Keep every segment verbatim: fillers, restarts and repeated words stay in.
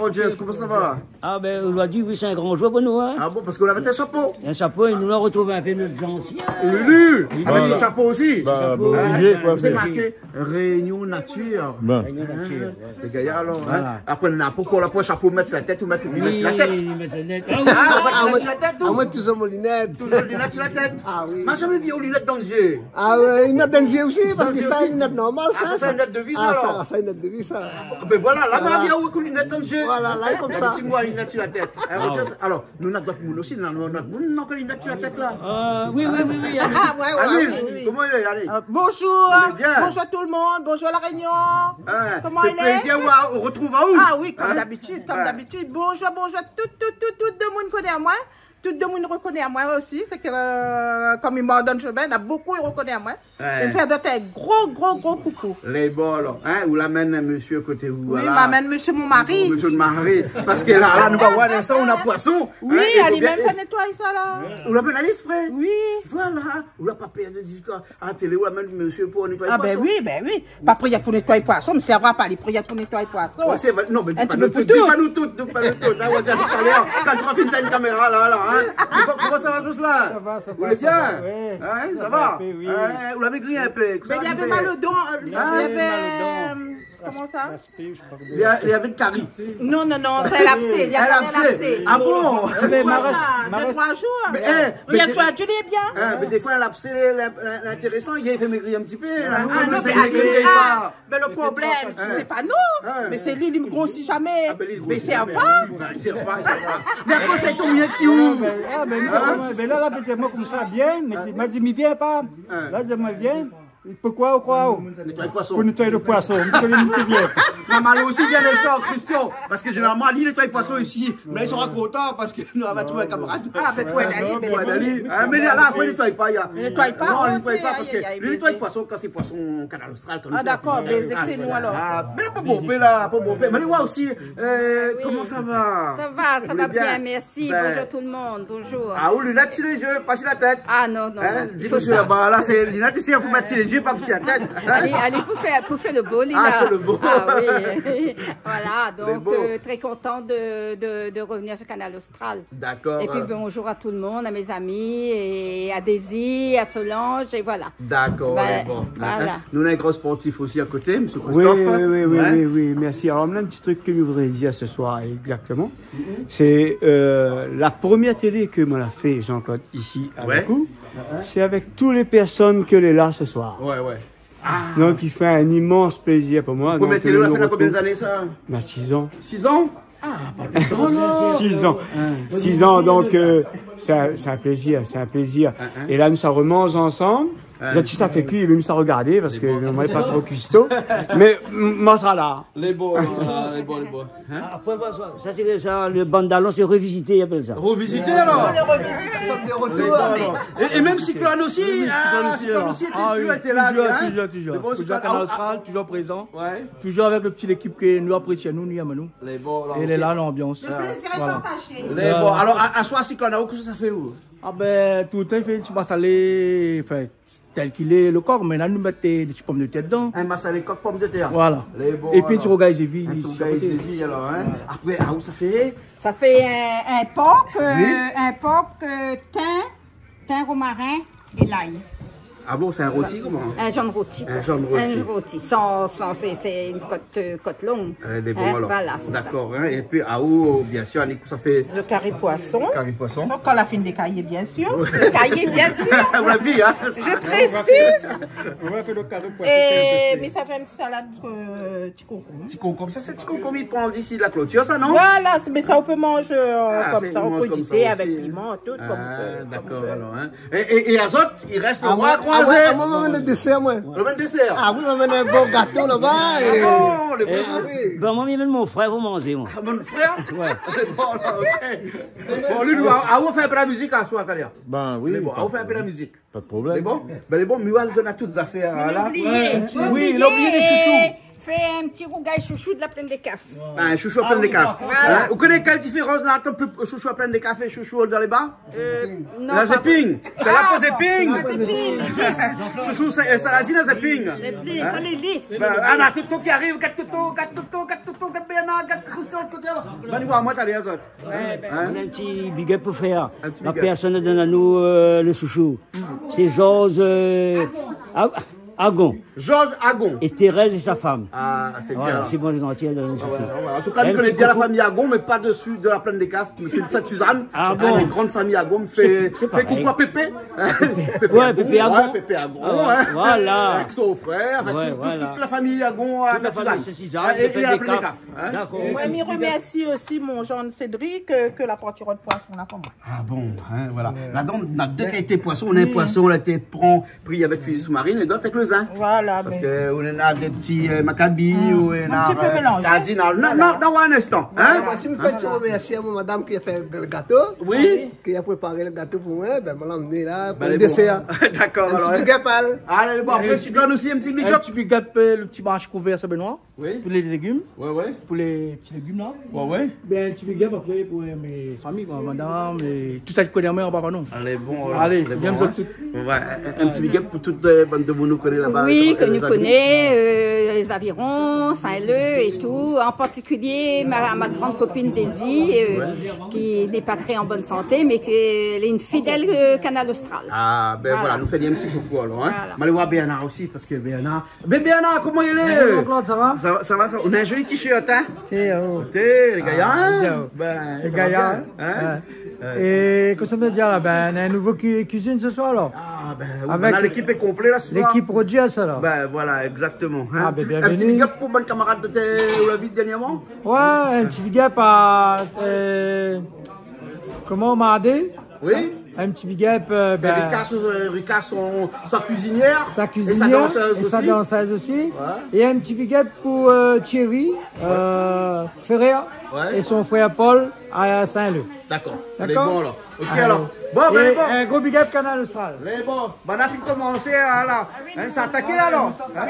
Rogers, koman sa va ? Ah ben, ou la di, oui, sé in gran zour pou nou, hein. Ah bon, parske ou lavé in shapo. In shapo, é nou la artrouv in pé nout zansien. Lulu, avèk son shapo osi. Bah, obligé, koi. Sé marké Réunion Nature. Réunion Nature, ouais. Lé gayar, alor, hein. Voilà. Apré, na poukoi la pran shapo, mèt su la tèt, ou mèt linèt su la tèt. Oui, mèt linèt. Ah, ou mèt linèt su la tèt, ou ? Ah, moin, touzour mon linèt. Touzour linèt su la tèt. Ah oui. Ma zamé vi aou linèt dan zié. Ah ouais, linèt dan zié osi, parske sa, linèt normal, sa, sa, linèt de vi, sa, alor. Ah, sa, linèt de vi, sa. Ah ben voilà, la, ma vi aou linèt dan zié. Voilà, la, konmsa. Linèt su la tèt. Hein, Rogers, alor, nou na dot moun osi, nou na dot moun, nou na linèt su la tèt, la. Euh, oui, oui, oui, oui, allez. Ah, ouais, ouais, oui, oui. Koman i lé, alé ? Euh, bonjour. Bien. Bonjour tout le monde, bonjour La Réunion. Hein, koman i lé ? Plézir artrouv aou. Ah oui, konm dabitid, konm dabitid. Bonjour, bonjour, tout, tout, tout, tout demoun i koné amoin. Tout demoun i rokoné amoin osi, sé ke, euh, konm i mor dan shomin, na bonpé i rokoné amoin. Ouais. Mi fé azot in gro, gro, gro koukou. Lé bon, alor, hein, ou la amenn mésyé koté ou, oui, voilà. Ma amenn mésyé mon mari. Mésyé mon mari. Parske la, la, nou va voir, la, sa, nou na poison. Oui, hein, é ali mèm sa nétoy sa, la. Ou la amenn ali ésprè. Oui. Voilà. Ou la pa pèr de di koi. A la télé, ou la amenn mésyé pou nétoy poison. Ah ben oui, ben oui. Pa prié pou nétoy poison, mé sé vré, pa li prié pou nétoy poison. Ouais, sé vré. Non, mé di pa nou tout, di pa nou tout, di pa nou tout. Hein, ou va dir talèr, kan ou sra fine étinn kaméra, la, la, hein. Koman, koman sa va, Jocelyn ? Sa va, sa va, sa va, oui. Ou lé bien ? Hein, sa va ? Sa va in pé, oui. Hein, ou la mégri in pé. Mé li lavé mal o do, euh, li lavé, euh, koman sa ? Li la, li lavé in kari. Non, non, non, sé labsé, li lavé in labsé. Ah bon ? Mé dé troi zour. Mé, eh, mé dé, tu es bien. Hein, mé défoi, in labsé, lé, lé, lé intérésan, li fé mégri in ti pé, hein. Ah non, mé ali, ah, mé lo problèm, sé pa nou. Hein. Mé sé li, li grosi zamé. Ah ben, li grosi zamé. Mé sé pa. Ben, li sé pa, li sé pa. Mé akoz sa i tonm rienk si ou ? Ah ben, non, ben la, la, ben, moin konmsa, bien, mé ma di, mi vien pa. Hein. La, mi vien. Poukoi ou kroi ou ? Nétoy poison. Pou nétoy lo poison. Mi koné mi vien. Normalman osi, vien lé sor, Christian. Parske zénéralman, li nétoy poison isi. Mé li sra kontan parske nou va trouv in kamarad. Ah, ben, pou Dali, pou Dali. Ah, mé la, la, i nétoy pa, ya. I nétoy pa, non, i nétoy pa, parske i nétoy poison kan sé poison Kanal Austral, kan nou fé. Ah, dakor, ben, sé nou, alor. Ah, mé la, pa bonpé, la, pa bonpé. Mé alé voir osi, euh, koman sa va ? Sa va, sa va bien, mèrsi. Bonjour tout le monde, bonjour. Ah, ou linèt su lé zié, pa su la tèt. Ah non, non, non. Di mésyé laba, la, sé linèt isi, i fo mèt su lé zié, pa su la tèt. Alé, alé, pou fé, pou fé lo bo, Lina. Ah, pou fé lo bo. Ah oui. Voilà, donk, euh, très content de, de, de revenir sur Kanal Austral. Dakor. Et puis, bonjour à tout le monde, à mes amis, et à Daisy, à Solange, et voilà. Dakor, voilà. Nou na in gran sportif osi a koté, mésyé Christophe. Oui, oui, oui, oui, oui, mèrsi. Alor, mi na in ti trik ke mi voudré dir se soir, exactement. Sé, euh, la promièr télé ke moin la fé, Jean-Claude, isi, avèk ou, sé avèk tout lé pèrsone ke lé la se soir. Ouais, ouais. Ah. Donk, i fé in imans plézir pou moin. Promièr télé, ou la fé dan konbien zané, sa ? Na sis an. Sis an ? Ah, pa lontan, la. Sis an. Hein. Sis an, donk, euh, sé in, sé in plézir, sé in plézir. Hein, hein. É la, nou sa romanz ansanm. Hein. Zot i sa fé kui, mé mi sa rogardé, parske moin lé pa tro kuisto. Mé, m-, moin sra la. Lé bo, lé bo, lé bo. Hein ? Apré, sa, sa sé sa, lo bann dalon, sé revizité, i apèl sa. Revizité, alor ? On est revisités. Nous sommes de retour. Lé bo, alor. É, é mèm Cyclone osi, Cyclone osi, alor. Ah oui, toujours été là, toujours, toujours. Mé bon, Cyclone, Kanal Austral, toujours présent. Ouais. Toujours avèk lo ti lékip ke nou aprésié, nou, nou yèm anou. Lé bo, alor, OK. É lé la, lanbians. Voilà. Le plaisir est partagé. Lé bo. Alor, a, aswar, Cyclone, aou, kosa sa fé, ou ? Ah ben, toultan, i fé in ti masalé, anfin, tèl k'il lé, lo kok, mé la, nou mèt dé ti pomdetèr dedan. In masalé kok pomdetèr. Voilà. Lé bo, alor. Épi in ti rougay zévi, in ti rougay zévi, alor, hein. Voilà. Apré, aou sa fé ? Sa fé in, in por, euh, in por, euh, tin, tin, romarin é lay. Ah bon, sé in roti, koman ? In zone roti, koi. In zone roti. In roti, san, san, sé, sé in kot, euh, kot long. Lé bon, alor. Voilà, sé sa. Dakor, hein. Épi, aou, biensir, Annick, sa fé lo kari poison. Kari poison. Donk, kan la fine dékayé, biensir. Oui. Dékayé, biensir. Ou la vi, hein. Je précise. Ou va fé lo kari poison, sé in pé. Mé sa fé in ti salad, euh, ti konkonm. Ti konkonm. Sa, sé ti konkonm, i pran isi la klotir, sa, non ? Voilà, sé, mé sa, ou pé manz, euh, konmsa, ou pé manz konmsa osi, an kantité, avèk piman, tout, konm ou vé. Ah, dakor, alor, hein. É, é, é azot, i rès lo roi kroizé. Ah, moin, moin, moin, moin, désèr, moin. Lo mèm désèr. Ah oui, moin, moin, in bon gato laba, é... Ah bon, lé bon. Ah oui. Ben, moin, mi amenn mon frèr pou manzé, moin. Ah, mon frèr ? Ouais. Bon, alor, OK. Bon, li, li, ah, ou fé in pé la mizik aswar, Kalia. Ben oui, pa de problèm. Lé bon, alor, ou fé in pé la mizik. Pa de problèm. Lé bon ? Ben, lé bon, mi oi, zot na tout zafèr, la. Oui, la oublié dé shoushou. Fé in ti rougay shoushou de la Plaine des Cafres. Ah, shoushou a Plaine des Cafres. Voilà. Hein ? Ou koné kèl diférans néna ant shoushou a Plaine des Cafres é shoushou dan lé ba ? Euh, non, la zéping. Sé la po zéping. Ah, zéping. Shoushou, sé, sé la zéping. Zéping, sa lé lis. Ben, ah, na toto ki ariv, gard toto, gard toto, gard toto, gard Bernard, gard Christian. Vien voir amoin talèr, zot. Hein ? Néna in ti big up pou fé. In ti big up. La pèrsone la donn anou, euh, le shoushou. Sé Georges, euh, Ag-, Agon. Georges Agon. Et Thérèse et sa femme. Ah, c'est bien. Voilà, c'est bon, les Antilles, les Antilles. Ah ouais, ouais. En tout cas, mi koné bien la famiy Agon, mé pa dési de la Plaine des Cafres, mé sé de Sainte-Suzanne. Ah bon ? Une grande famille Agon, fé, fé koukou à Pépé. Pépé Agon. Ouais, Pépé Agon. Ah ouais, voilà. Avec son frère, avec tout, tout, toute la famille Agon à Sainte-Suzanne. Toute la famille Sainte-Suzanne, et, et à la Plaine des Cafres. Hein ? D'accord. Moin, mi remèrsi osi mon zann Cédric, euh, ke la parti rod poison la pou moin. Ah bon, hein, voilà. La donk, na dé kalité poison. Néna in poison la té pran, pri avèk fizi sou-marin, é lot avèk le zin. Voilà. Parske néna dé ti, euh, makabi, néna, euh, kardinal. Non, non, non, in instan, hein. Voilà, moin osi mi fé in ti remèrsiman a mon madam ki la fé le gato. Oui. Ki la prépar le gato pou moin, bin, moin la amenn la pou le désèr. D'accord, alors. In ti big up, hein. Allez, bon, après, Cyclone aussi, un petit big up. Un petit big up, euh, le ti marsh kouvèr Saint-Benoît. Oui. Pou lé légim. Ouais, ouais. Pou lé ti légim la. Ouais, ouais. Bin, in ti big up apré pou, euh, mon famiy, koi, madam, é tout sak i koné amoin, an papa non. Alé, bon, alor, alé, lé bon, hein. Tout. Ouais, in, in ti big up pou tout, euh, bann demoun nou koné laba, oui, ke nou koné, euh, les environs, Saint-Leu et tout, en particulier ma, ma grande copine Daisy, euh, qui n'est pas très en bonne santé, mais qui est une fidèle, euh, Kanal Austral. Ah, bin voilà, nou fé in ti koukou alor, hein. Voilà. Mé alé voir Bernard osi, parske Bernard Bé, Bernard, koman i lé ? Bonjour, Claude, ça va ? Ça va, ça va, ça va. Ou néna in zoli t-shirt, hein ? Sé, oh. Oté, lé gayar, hein ? Ah, bien. Bin, lé gayar, hein ? Ouais. É kosa mi vé dir la, bin, néna in nouvo kui-, kuizine se soir, alor. Ah, bin, oui, avèk l'équipe est complète, là, ce soir. L'équipe Rogers, alor. Bin, voilà, exactement, hein. Ah, bin, bienvenue. In ti big up pou bann kamarad de té, ou la vi dernièrman ? Ouais, in ti big up à, euh, koman, Mardé ? Oui. In ti big up, euh, bin, Rika, son, euh, Rika, son, sa kuizinièr, sa kuizinièr é sa dansèz osi. Ouais. É in ti big up pou, euh, Thierry, euh, Ferrer é son frèr Paul à Saint-Leu. D'accord. D'accord ? Lé bon, alor. OK, alor. Bon, bin, lé bon. É in gro big up Kanal Austral. Lé bon. Banna la fine komansé, hein, la. Hein, sa ataké la, alor. Hein ?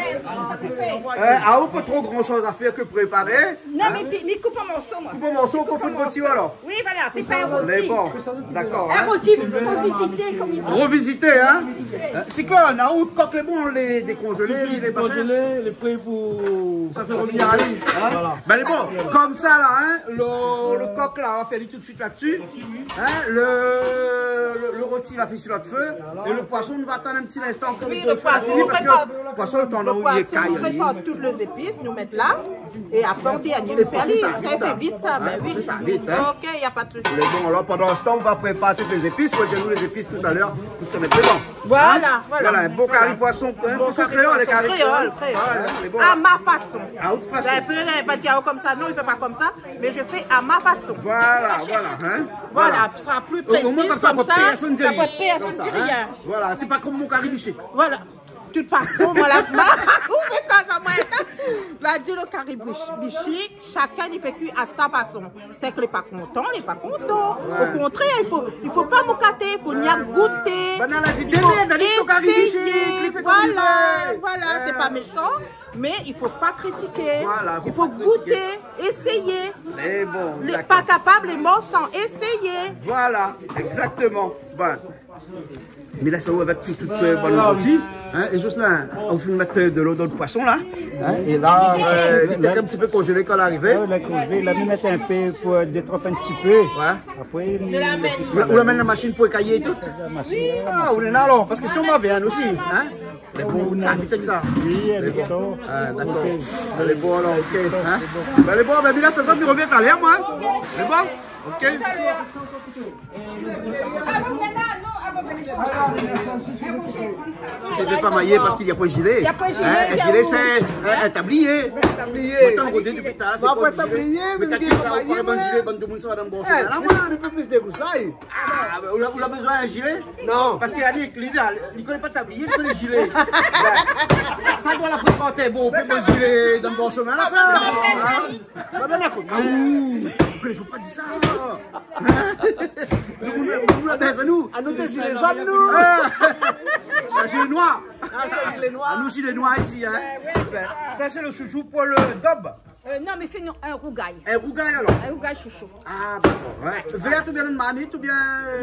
Euh, ah, ou pa tro gran shoz a fèr ke préparé. Non, mé pi, mi koup an morso, moin. Koup an morso, ou fé in roti, alor. Oui, voilà, sé pa in roti. Lé bon. D'accord, hein. In roti, revisité, konm i di. Revisité, hein. Revisité. Hein, Cyclone, ah, out kok lé bon, lé dékonzélé, lé pa shèr. Dékonzélé, lé pré pou sa fé revenir ali, hein. Voilà. Bin, lé bon, konmsa la, hein, le, le kok la, nou va fé ali tout suit la-dsi. Hein, le, le, le roti va fé su lot fé. É le poison, nou va atann in ti instan. Oui, le poison, nou prépar, le poison, nou prépar tout lé zépis, nou mèt la. É apré, an dernié, nou fé ali. Sa i fé vit, sa, bin oui. Sa i fé vit, hein. OK, na pa de sousi. Mé bon, alor, pandan se tan, nou va prépar tout lé zépis. Fo dir nou lé zépis talèr, nou sa mèt dedan. Voilà, voilà. Voilà, in bon kari poison, hein, poison kréol, lé kari kréol. Kréol, kréol. Hein, lé bon. À ma façon. À out fason. Bin, apré, la, i va dir, oh, konmsa, non, i fé pa konmsa. Mais je fais à ma façon. Voilà, voilà, hein. Voilà, sa sra pli prési, konmsa, pèrsone i di rien. Voilà, sé pa konm mon kari bishik. Voilà. Tout fason, moin la, ou fé koz amoin. La di le kari bish-, bishik, shakinn i fé kui à sa façon. Sak lé pa kontan, lé pa kontan. Ouais. Au contraire, il faut, il faut pas moukaté, il faut ni gouté. Banna la di, il faut essayer. Voilà, voilà, c'est pas méchant. Mais il faut pas critiquer. Voilà, faut pas critiquer. Il faut goûter, essayer. Lé bon, d'accord. Lé pa kapab, lé mor san éséyé. Voilà, exactement. Bin, mi lès aou avèk tout, tout, euh, bann roti, hein, é Jocelyn, ou fine mèt, euh, de lo dan le poison la, hein, é la, euh, li té in ti pé konzélé kan la arivé. Ouais, la konzélé, la mi mèt in pé pou, euh, détranp in ti pé. Ouais. Apré, mi... Ou la, ou la amenn la machine pou ékayé é tout ? La machine. Ah, ou lé la alor, parske si nou va vèr osi, hein. Lé bon, sa i vit sa. Oui, lé bon. Ah, d'accord. OK. Lé bon, alor, OK, hein. Bin, lé bon, bin, mi lès sa, mi revien talèr, moin. Lé bon ? OK. Li vé pa mayé parske li na pa zilé. Li na pa zilé, hein, in zilé, sé in, in tablié. In tablié. Atann, koté dopi talèr, sé pa in zilé. Mé kan li di pa mayé, bann zilé, bann demoun sa va dan le bon shomin la, moin. Eh, mi pé plis dégous la. Ah, bin, ou la, ou la bezoin in zilé ? Non. Parske Annick, li, li, li koné pa tablié, li koné zilé. Bin, sa, sa i doi la frékanté. Bon, ou pé mèt zilé dan le bon shomin la, sa. Hein ? Madame la kout. Ah, ou, ou koné, fo pa dir sa. Hein ? Nou, nou, nou, nou, nou, nou. Ah, nou, sé zilé zone, nou. Ah. Ah, zilé noir. Ah, sé zilé noir. Ah, nou, zilé noir isi, hein. Bin, sa, sé le shoushou pou le dob. Euh, non, mé fé nou in rougay. In rougay, alor ? In rougay shoushou. Ah, dakor, ouais. Vèr oubien dan marmit oubien...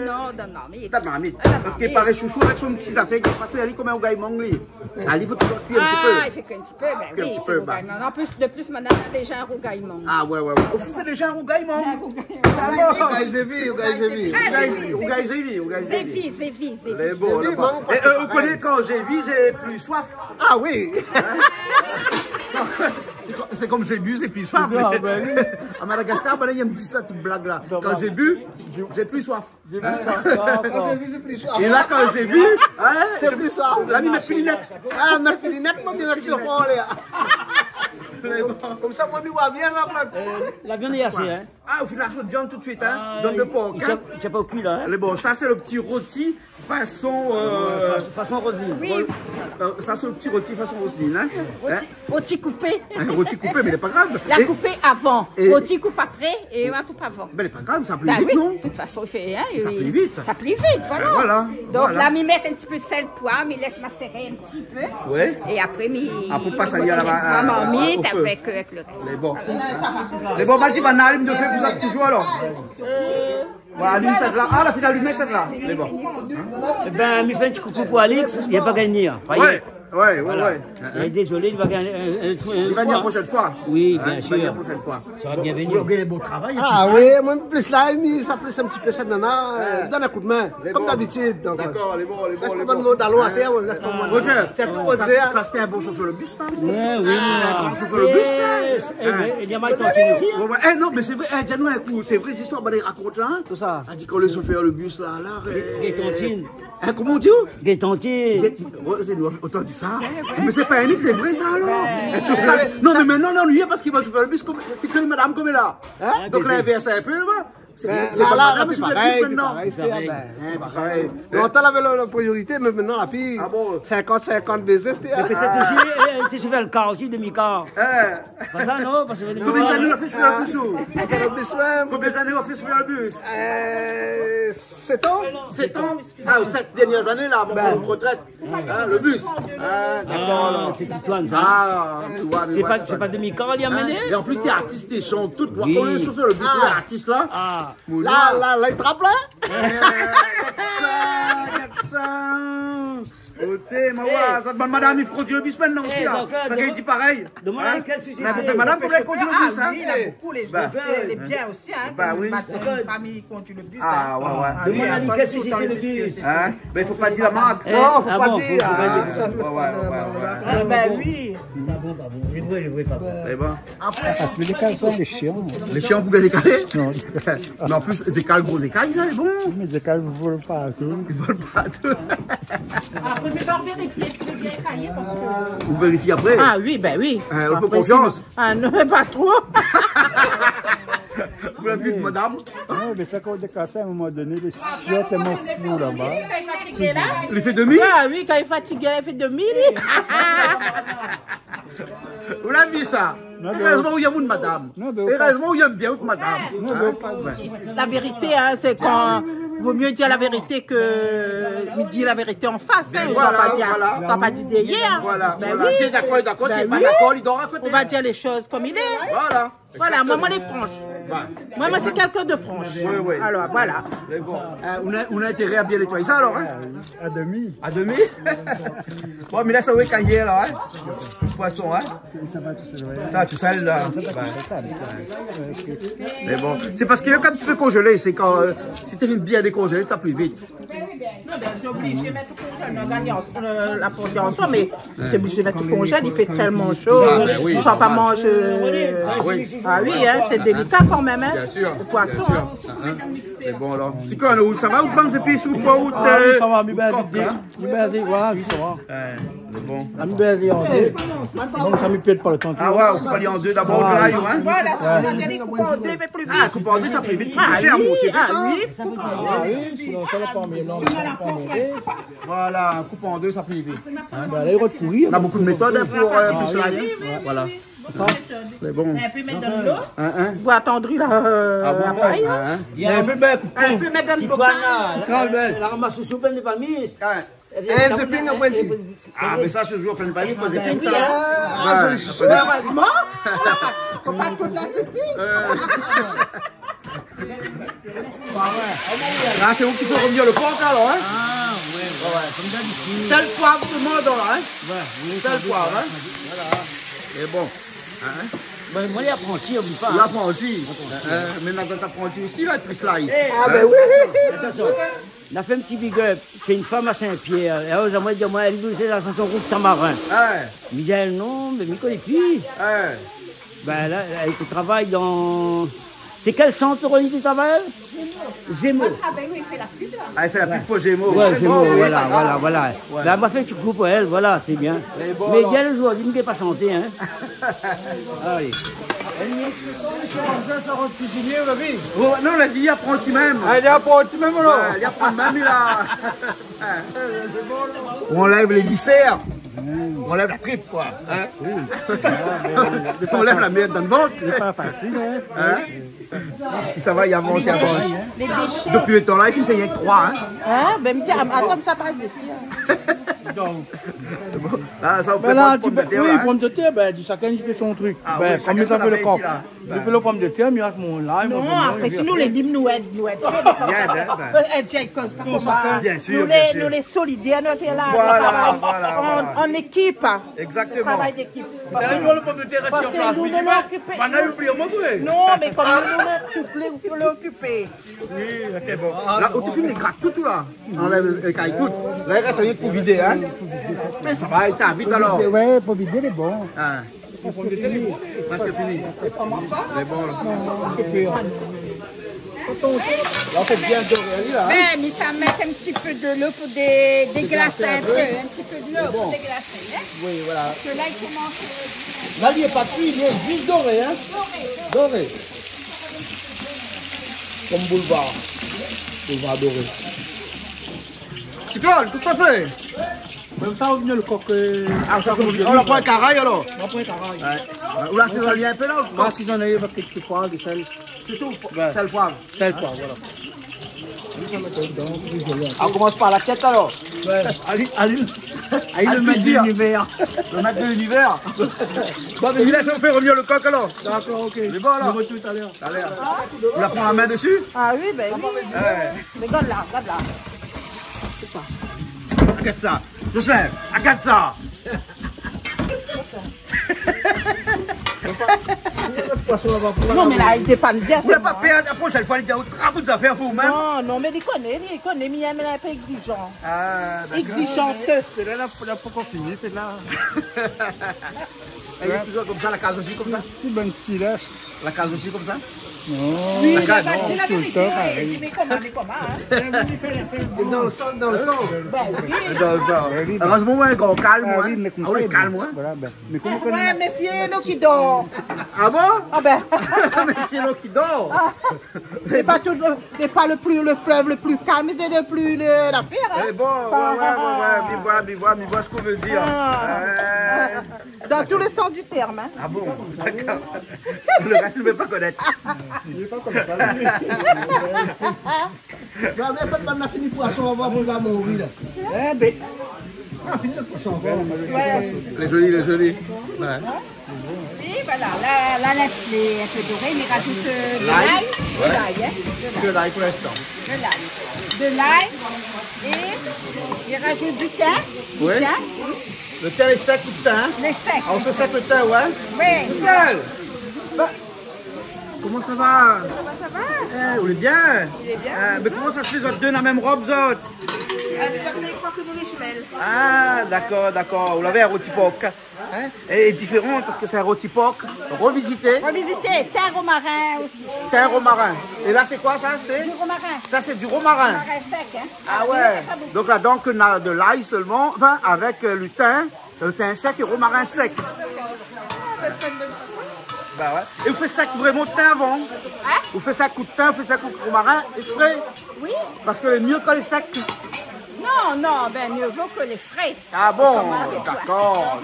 Non, dan marmit. Dan marmit. Dan marmit. Parské parèy shoushou avèk son ti zafèr, i fé ali konm in rougay mang, li. Ah, li fo touzour kui in ti pé. Ah, i fé kui in ti pé, bin oui, sé rougay mang. An plis, de plis, mintnan, na déza in rougay mang. Ah, ouais, ouais, ouais. Ou fé déza in rougay mang. In rougay mang. Ah, bon. Ou gingn zévi, ou gingn zévi. Ou gingn zévi, ou gingn zévi. Zévi, zévi, zévi. Lé bon, lé bon. Zévi, mang, parské parèy. É, euh, ou koné kan zévi, zé pli soif. Ah oui. Hein ? Sé ko-, sé konm zébi, zé pli soif. Ah, bin oui. A Madagaskar, bin, i di sa, ti blag la. Kan zébi, zé pli soif. Zébi, sa, sa, sa. É la, kan zévi, hein, zé pli soif. La, mi mèt pi linèt. Ah, mèt pi linèt, moin, mi mèt si lo front, la. Konmsa, moin, mi voi bien, la, la. Euh, la viann lé asé, hein. Ah, ou fé la shoz viann tout suit, hein. Ah, viann de por, hein. Ou tienbo kui, la, hein. Lé bon, sa, sé lo ti roti fason, euh, ouais, fason, fason Roselyne. Oui. Ro-, euh, sa, sé lo ti roti fason Roselyne, hein. Roti, hein ? Roti koupé. Hein, roti koupé, mé lé pa grav. La koupé avan. É roti koup apré, é la koup avan. Bin, lé pa grav, sa pli vit, non ? Bin oui, de tout fason, i fé, hein, sa pli vit. Sa pli vit, voilà. Bin voilà, voilà. Donk la, mi mèt in ti pé sèl, poiv, mi lès maséré in ti pé. Ouais. É apré, mi... Apré, pas ali a la, a, a, o fé. Marmit avèk, euh, avèk lo rès. Lé bon. Voilà. Lé bon, vas-y, banna, alim de fé pou sa touzour, alor. Euh, Voilà, alim sèt la. Ah, la fine alimé sèt la. Lé bon. Ébin, mi fé in ti koukou pou Alix, li la pa gingn ni, hein. Ouais, ouais, ouais. Voilà. Lé dézolé, li va gingn, euh, euh, li va ni la proshèn foi. Oui, bien sir. Hein, li va ni la proshèn foi. Sa va bien vni. Bon, bon, bon travay, hein. Ah oui, moin, plis la, mi, sa plis in ti pé sa, nana, euh, donn in koudmin, konm dabitid, donk. Dakor, lé bon, lé bon, lé bon. Lès pa bann moun dalon atèr, lès pa moun. Roger, sa, sa, sété in bon shofèr de bis, sa. Ouais, oui, oui. In gran shofèr de bis, sa. Eh, eh, bin, li la mal tantine osi, hein. Ouais, ouais. Eh, non, mé sé vré, eh, di anou in kou, sé vré zistoir, banna i rakont la, hein. Tout sa. A di kan lo shofèr de bis la, la, gay tantine. Hein, koman ou di ? Gay tantine. Gay, ouais, sé nou, otan di sa. Mé sé pa inik, sé vré sa, alor. Eh, shofèr. Non, mé mintnan, la, nou lé parské bann shofèr de bis, konm, sé ke lé madam konm la. Hein ? Ah, donk, dézolé. Linvèrs in pé, la. Sé, sé, sé pa la, madam, la, sé parèy, mintnan. Sé parèy. Hein, parèy. Lontan, lavé la, la priorité, mé mintnan, la fiy, sinkant sinkant bézé, sété, hein. Mé pétèt osi, eh, eh, ti shofèr de kar osi, demi-kar. Hein. Pa sa, non, parské... Konbien d'ané ou la fé shofèr de bis, ou ? Shofèr de bis, ouais. Konbien d'ané ou la fé shofèr de bis ? Euh, sèt an. Sèt an ? Ah, sèt dèrnièr ané la, avan mon retrèt. Hein, lo bis. Ah, dakor, alor. Ah, sé Titoine, sa. Ah, tu vois, mé sé pa, sé pa demi-kar li la amené. Hein ? É an plis, té artis, té shant tout. Oui. Ou lé shofèr de bis, ou lé artis, la. Ah. La, la, la, li trap, la. Eh, gard sa, gard sa. Oté, ma wa, sa bann madam i kondui bis mintnan osi, la. Donk, euh, sa i di parèy. Domann ali kèl sosiété. Hein ? Na bonpé madam i kondui bis, hein. Ah oui, na bonpé, lé, lé bien osi, hein, konm matin, in fami i kondui lo bis, hein. Ah, ouais, ouais. Ah oui, domann ali kèl sosiété lo bis. Hein ? Bin, fo pa dir la mark. Eh, fo pa dir. Ah bon, fo pa dir. Ah, ouais, ouais, ouais, ouais. Ah, bin oui. Pa bon, pa bon. Lé vré, lé vré, pa bon. Lé bon. Apré, parské lé kay, sa, lé shian. Lé shian pou gingn dékalé ? Non. Mé an plis, zékal, gro zékal, sa, lé bon. Mé zékal i vol partou. I vol partou. Apré, mi sa vérifié si lé bien kayé, parské... Ou vérifié apré ? Ah oui, bin oui. Hein, ou fé konfians ? Ah non, mé pa tro. Ou la vi, madam ? Non, mé sa, kan ou dékas, a in moman doné, lé shian tèlman fou laba. Kan li fatigé, la ? Li fé demi ? Ah oui, kan li fatigé, li fé demi, li. Ou la vi sa ? Non, non. Érèzman ou yèm out madam. Non, mé ou... Érèzman ou yèm bien out madam. Non, mé ou... Hein ? Ouais. La vérité, hein, sé kan, vo mié dir la vérité ke, mi di la vérité an fas, hein. Voilà, voilà. Sa pa di dèrièr. Voilà, voilà. Bin oui. Si lé dakor, lé dakor, si lé pa dakor, li dor a koté. Bin oui. On va dire les choses comme il est. Voilà. Voilà, moin, moin lé fransh. Ouais. Moin, moin sé kèlkin de fransh. Oui, oui. Alor, voilà. Mé bon, euh, ou na, ou na intéré a bien nétoiyé sa, alor, hein ? A demi. A demi ? Bon, mé la, sa, oui, kayé, la, hein ? Poison, hein ? Sa va tousèl, ouais. Sa va tousèl, la. Sa va tousèl. Mé bon, sé parské kan ou fé konzélé, sé kan, euh, si ou fé bien dékonzélé, sa pli vit. Non, bin, ou lé oblizé mèt o konzé, nou la gingn, euh, la pran ansanm, mé ou lé oblizé mèt o konzé, li fé tèlman sho, ah, bin oui, ou sa pa manz, euh, ah oui, hein, sé délika kan mèm, hein, lo poison, hein. Bien sir, bien sir. Hein, hein. Sé bon, alor. Sé koi, la, sa va, out bann zépis, out, ah oui, euh, sa va, mi bin, out kok, hein ? Mi bin, voilà, sa va. Ouais, mé bon. Ah, mi bin, an dé. Donk, sa mi pèrd pa lo tan. Ah ouais, ou koup ali an dé dabor, la, hein ? Voilà, sa, ouais. Koup an dé, mé pli vit. Ah, koup an dé, sa pli vit. Ah oui, ah oui, koup an dé, mé pli vit. Voilà, koup an dé, sa pli vit. Hein ? Bin, la, i rod kouri, hein. Na bonpé de métod, hein, pou, euh, pou sa. Ah oui, oui, oui, oui. Voilà. Bonpé de métod. Mé bon. In pé mèt dan dolo. Hein, hein. Pou atandri la, euh, la pay, hein. Ah bon ? Hein, hein. In pé, bin, in pé mèt dan lo bokal. Titoine, la, la, la ramas sousou, bin, lé pa mis. Ouais. In zéping an pointi. Ah, mé sa, sé zour, fé pa in zéping, sa. Ah, ouais, zoli. Erezman, nou la pa, nou pa tout la zéping. Euh. Ah, sé ou ki fé rovnir lo kok, alor, in ? Ah, ouais, ouais. Sèl, poiv solman, la, in ? Ouais, oui. Sèl, poiv, in ? Voilà. É bon. In ? Ben, moin, lé apranti, oubli pa, in. Lapranti. Apranti. Euh, mé nou na dot apranti osi, la, plis la. Ah, ben oui. Atansion. Nou la fé in ti big up. Sé in fanm a Sin-Pièr. É alor, moin, di amoin, èl i fé la shanson Rout Tamarin. Ouais. Mi di, non, mé mi koné pi. Ouais. Ben, la, èl i travay dan, sé kèl sant, Ronnie, ou travay ? Zemo. Ah, ben oui, i fé la pub, la. Ah, i fé la pub pou Zemo. Ouais, Zemo, oui, voilà, voilà, voilà. Ouais. Ben, ma fé in ti koukou pou èl, voilà, sé bien. Mé bon, alor. Mé di aèl zordi, mi gingn pa shanté, in. Alé. Misié Ramsès, sa rant kuizinié, ou la vi ? Oh, non, la di, li apranti mèm. Ah, li apranti mèm, alor ? Ouais, li apranti mèm, li la. On enlève les viscères. On enlève la tripe, quoi. Hein ? Oui. On enlève la merde dans le ventre. Sé pa fasil, in. Hein ? Sa va, i avans, i avans. Lé déshé. Dopi lo tan la, i fé rienk troi, in. In ? Ben, mi di, atann, sa pa déshé, in. Donk. Bon, la, sa, ou pé pran pomdetèr, oui, la, in. Pomdetèr, ben, di shakinn i fé son truk. Ah ben, oui, shakinn son afèr isi, la. Ben, mi fé lo pomdetèr, mi mèt mon lay, mon zoignon, apré, si nou lé lib, nou èd, nou èd. Bien, bien, bien. Euh, èd, èd, koz pa konmsa. Bien sir, bien sir. Nou lé, nou lé solidèr, nou fé la, voilà, voilà, voilà, an ékip. Exactement. Travay d'ékip. Parske nou, nou lé okipé. Non, mé kom nou, nou lé okipé, nou lé okipé. Oui, ok, bon. La, ou té fini grat tout, tout la. Anlèv, euh, kay tout. La, i rès rienk pou vidé, in. Mé sa va, sa vit alor. Pou vidé, ouais, pou vidé, lé bon. In. Prèsk fini. Prèsk fini. Lé bon, la. La, sé bien doré, la, in. Ben, mi sa mèt in ti pé dolo pou dé-, déglasé in pé. In ti pé dolo pou déglasé, in. Oui, voilà. Parske la, i komans, euh, la, li lé pa kui, li lé zis doré, in. Doré, doré. Doré. Kom boulvar. Boulvar doré. Siklone, kosa ou fé ? Mé sa, ou vien lo kok, euh, ah, sa, ou la pran karay, alor ? Ou la pran karay. Ouais. Ou la asézone in pé la, ou ? Ou la asézone avèk kèk poiv, de sèl. Sé tou ? Ouais. Sèl, poiv. Sèl, poiv, voilà. Ah, ou komans par la tèt, alor ? Ouais. Alé, alé. Alé, lo mèt de linivèr. Lo mèt de linivèr. Bon, mé mi lès fé rovnir lo kok, alor. Dakor, ok. Mé bon, alor. Nou artrouv talèr. Talèr. Ou la pran la min dési ? Ah oui, ben oui. Ouais. Mé gard la, gard la. Sé sa. Agard sa. Jocelyn, agard sa. Non, mé la, i dépann bien. Ou la pa pèr, la proshèn foi, li di, ou trap out zafèr pou ou mèm. Non, non, mé li koné, li koné, mi èm, li lé in pé égzijan. Ah, dakor. Égzijant. Sèt-la, la, la pankor fini, sèt-la. Èl lé touzour konmsa, la kaz osi konmsa. Ti bann ti lèsh. La kaz osi konmsa ? Non. Oui, la kaz, non. Toultan parèy. Mé koman, mé koman, in ? Dan lo san, dan lo san. Ben oui. Dan lo san. Ben oui, ben. Erezman, moin, gran kalm, moin. Ah oui, mé konmsa, ah oui, kalm, moin. Voilà, ben. Mé koman, ouais, méfié, lo ki dor. Ah bon ? Ah ben. Méfié, lo ki dor. Ah. Sé pa tout, euh, sé pa le plus, le fleuve le plus calme, sé le plus, le, l'afèr, in. Eh bon, ouais, ouais, ouais, ouais, mi voi, mi voi, mi voi sak ou vé dir. Ah. Ouais. Dans tous les sens du terme, hein. Ah bon, dakor. Lo rès, mi vé pa konèt. Li lé pa konmsa, li. Non, mé atann, banna fini poison avan pou la mori, la. Eh ben. Ah, fini lo poison avan. Ouais. Lé zoli, lé zoli. Ouais. Oui, voilà, la, la, la, lé in pé doré, mé rajout, euh, de l'ail. L'ail. De l'ail, hein, de l'ail. Que l'ail pour l'instant. De l'ail. De l'ail. Et il rajoute du thym. Du thym. Oui. Lo tin lé sèk, lo tin, in ? Lé sèk. Ah, ou fé sèk lo tin, ouais ? Oui. Michel ! Bah, koman sa va ? Ça va, ça va. Eh, ou lé bien ? Lé bien. Eh, mé koman sa i fé, zot dé dan la mèm rob, zot ? Ah, zot i kroi ke nou lé jumèl. Ah, dakor, dakor. Ou lavé in roti por. Hein ? Et différent parce que c'est un rôti porc revisité. Revisité, thym romarin aussi. Thym romarin. Et là, c'est quoi ça ? C'est ? Du romarin. Ça, c'est du romarin. Romarin sec, hein. Ah ouais. Pas beaucoup. Donc là, donc, on a de l'ail seulement, enfin, avec, euh, le thym, le thym sec et romarin sec. Ah, bah, c'est une bonne façon. Bah ouais. Et vous faites ça avec vraiment thym avant ? Hein ? Vous faites ça avec thym, vous faites ça avec romarin exprès ? Oui. Parce que le mieux quand il est sec. Non, non, ben, mieux vaut que les frais. Ah bon, dakor.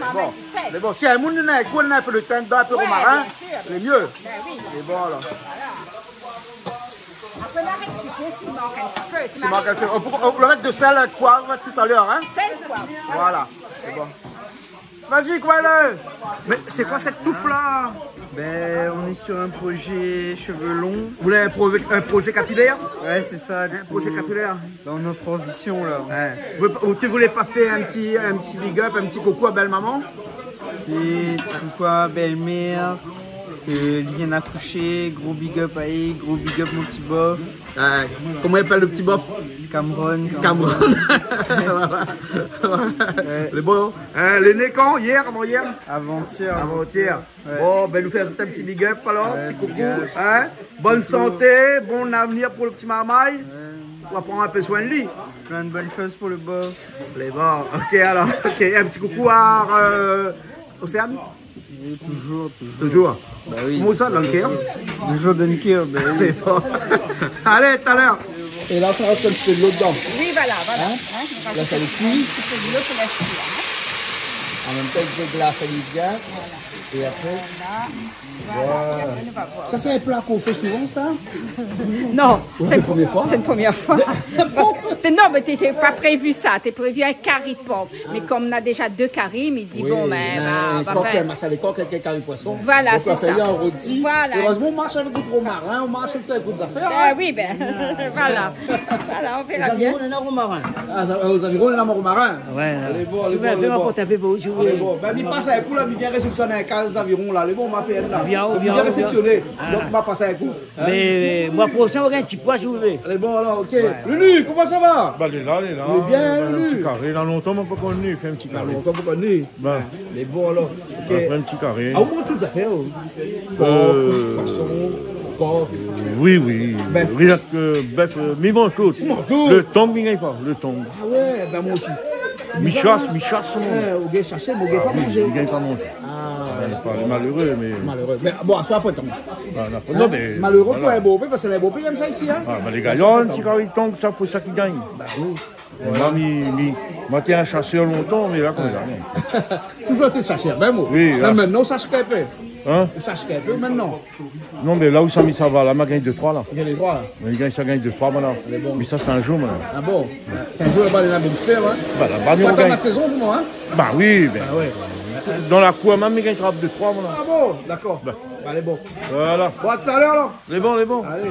Mé bon, si in moun néna in kou, in pé lo tin dedan, in pé romarin, lé myé. Ouais, bien sûr. Ben oui. Mé bon, alor. Voilà. Ou pé arèt in ti pé, si mank in ti pé. Si mank in ti pé. On pou, on pou mèt de sèl, poiv talèr, in ? Sèl, poiv, voilà. Voilà, sé bon. Vas-y, quoi, là ? Mais c'est quoi cette touffe-là ? Ben, on est sur un projet cheveux longs. Vous voulez un pro-, un projet capillaire ? Ouais, c'est ça, du coup. Un projet capillaire. Là, on est en transition, là. Ouais. Vous, vous, tu voulais pas faire un petit, un petit big up, un petit coucou à belle-maman ? Si, ti koukou a bèl-mèr, ke li vien akoushé, gro big up a èl, gro big up mon ti bof. Euh, comment il appelle le petit bof ? Cameron. Cameron. Ouais. Lé bon, hein ? Lé né kan ? Yèr, avan-yèr ? Avant-hier. Avant-hier. Ouais. Bon, ben, nou fé in ti big up, alor, ti koukou, hein ? Ouais, big up. Bonne santé, bon avenir pour le petit marmaille. Ouais. On va prendre un peu soin de lui. Plein de bonnes choses pour le bof. Lé bon, ok, alors, ok, un petit coucou à, euh, Océane. Oui, toujours, toujours. Toujours. Bah oui. Koman sa, dan le kèr ? Toujours dans le cœur, bah oui. Lé bon. Allez, tout à l'heure. Et là, ça reste un petit peu de l'eau dedans. Oui, voilà, voilà. Hein ? Hein, on rajoute un petit peu de l'eau pour la suite, hein. En même temps, il faut que la salade bien. Voilà. Et après ? Voilà. Voilà. Et après, on va voir. Ça, c'est un plat qu'on fait souvent, ça ? Non, c'est une première fois. Sé la promièr foi. Parce que, non, mais t'étais pas prévu ça. T'es prévu un carry de porc. Mais comme on a déjà deux carrys, mi di, bon, ben, on va, on va faire. Kok, massalé kok, kari poisson. Voilà, c'est ça. Donc, on va faire un rôti. Voilà. Heureusement, on marche avec le romarin, on marche avec les autres affaires, hein. Ben oui, ben, voilà. Voilà, on verra bien. Aux Avirons, on a romarin. Ah, ça, euh, aux Avirons, on a romarin. Ouais, ouais. Allez, bon, allez, bon, allez, bon. Allez, bon. Ben, mi pas in kou la, mi vien résépsioné in kaz Aviron la. Lé bon, ma fé la. Bien, bien, bien. Mi vien résépsioné. Ah. Donc, ma pas in kou. Hein ? Mais, euh, mois prochain, on aura un petit pois, si vous voulez. Lé bon, alors, ok. Ouais. Lulu, comment ça va ? Bah, lé la, lé la. Lé bien, Lulu. Un petit carré. Na lontan, ma pa koni, fé in ti karé. Na lontan, pa koni. Bah. Lé bon, alors. Ok. Après, un petit carré. Ah, ou manz tout zafèr, oh. Euh, porc, poisson, kok. Oui, oui. Bèf. Rien que bèf, euh, mi manz tout. Ou manz tout ? Le tong, mi gingn pa. Le tong. Ah ouais, ben moi aussi. Mi shas, mi shas, non. Ouais, ou gingn shasé, mé ou gingn pa manzé. Ah oui, mi gingn pa manzé. Ah. Ouais, pa lé maléré, mé... Maléré. Mé bon, aswar, apré, tong. Ah, non, non, mé maléré pou in bopé, parské lé bopé i èm sa isi, hein. Ah, ben, lé gayar, in ti kari tong, sa, pou sa ki gingn. Bah oui. Moin, mi, mi, moin té in shasèr lontan, mé la, konmsa, non. Toujours été chasseur, ben bon. Oui, là. Mé mintnan, ou shas in pé. Hein ? Ou shas in pé mintnan. Non, mé la ousa mi sava la, ma gingn dé troi la. Ou gingn dé troi la. Mi gingn sa, gingn dé troi, voilà. Lé bon. Mé sa, sé in zour, voilà. Ah bon ? Sé in zour laba, lé la bèl fèr, hein. Bah, laba, mi gingn. Pas comme la saison, sinon, hein. Bah oui, ben, ah ouais, dan la kour mèm, mi gingn trap dé troi, voilà. Ah bon ? D'accord. Bah. Bah, lé bon. Voilà. Bon, à tout à l'heure, alors. Lé bon, lé bon. Allez.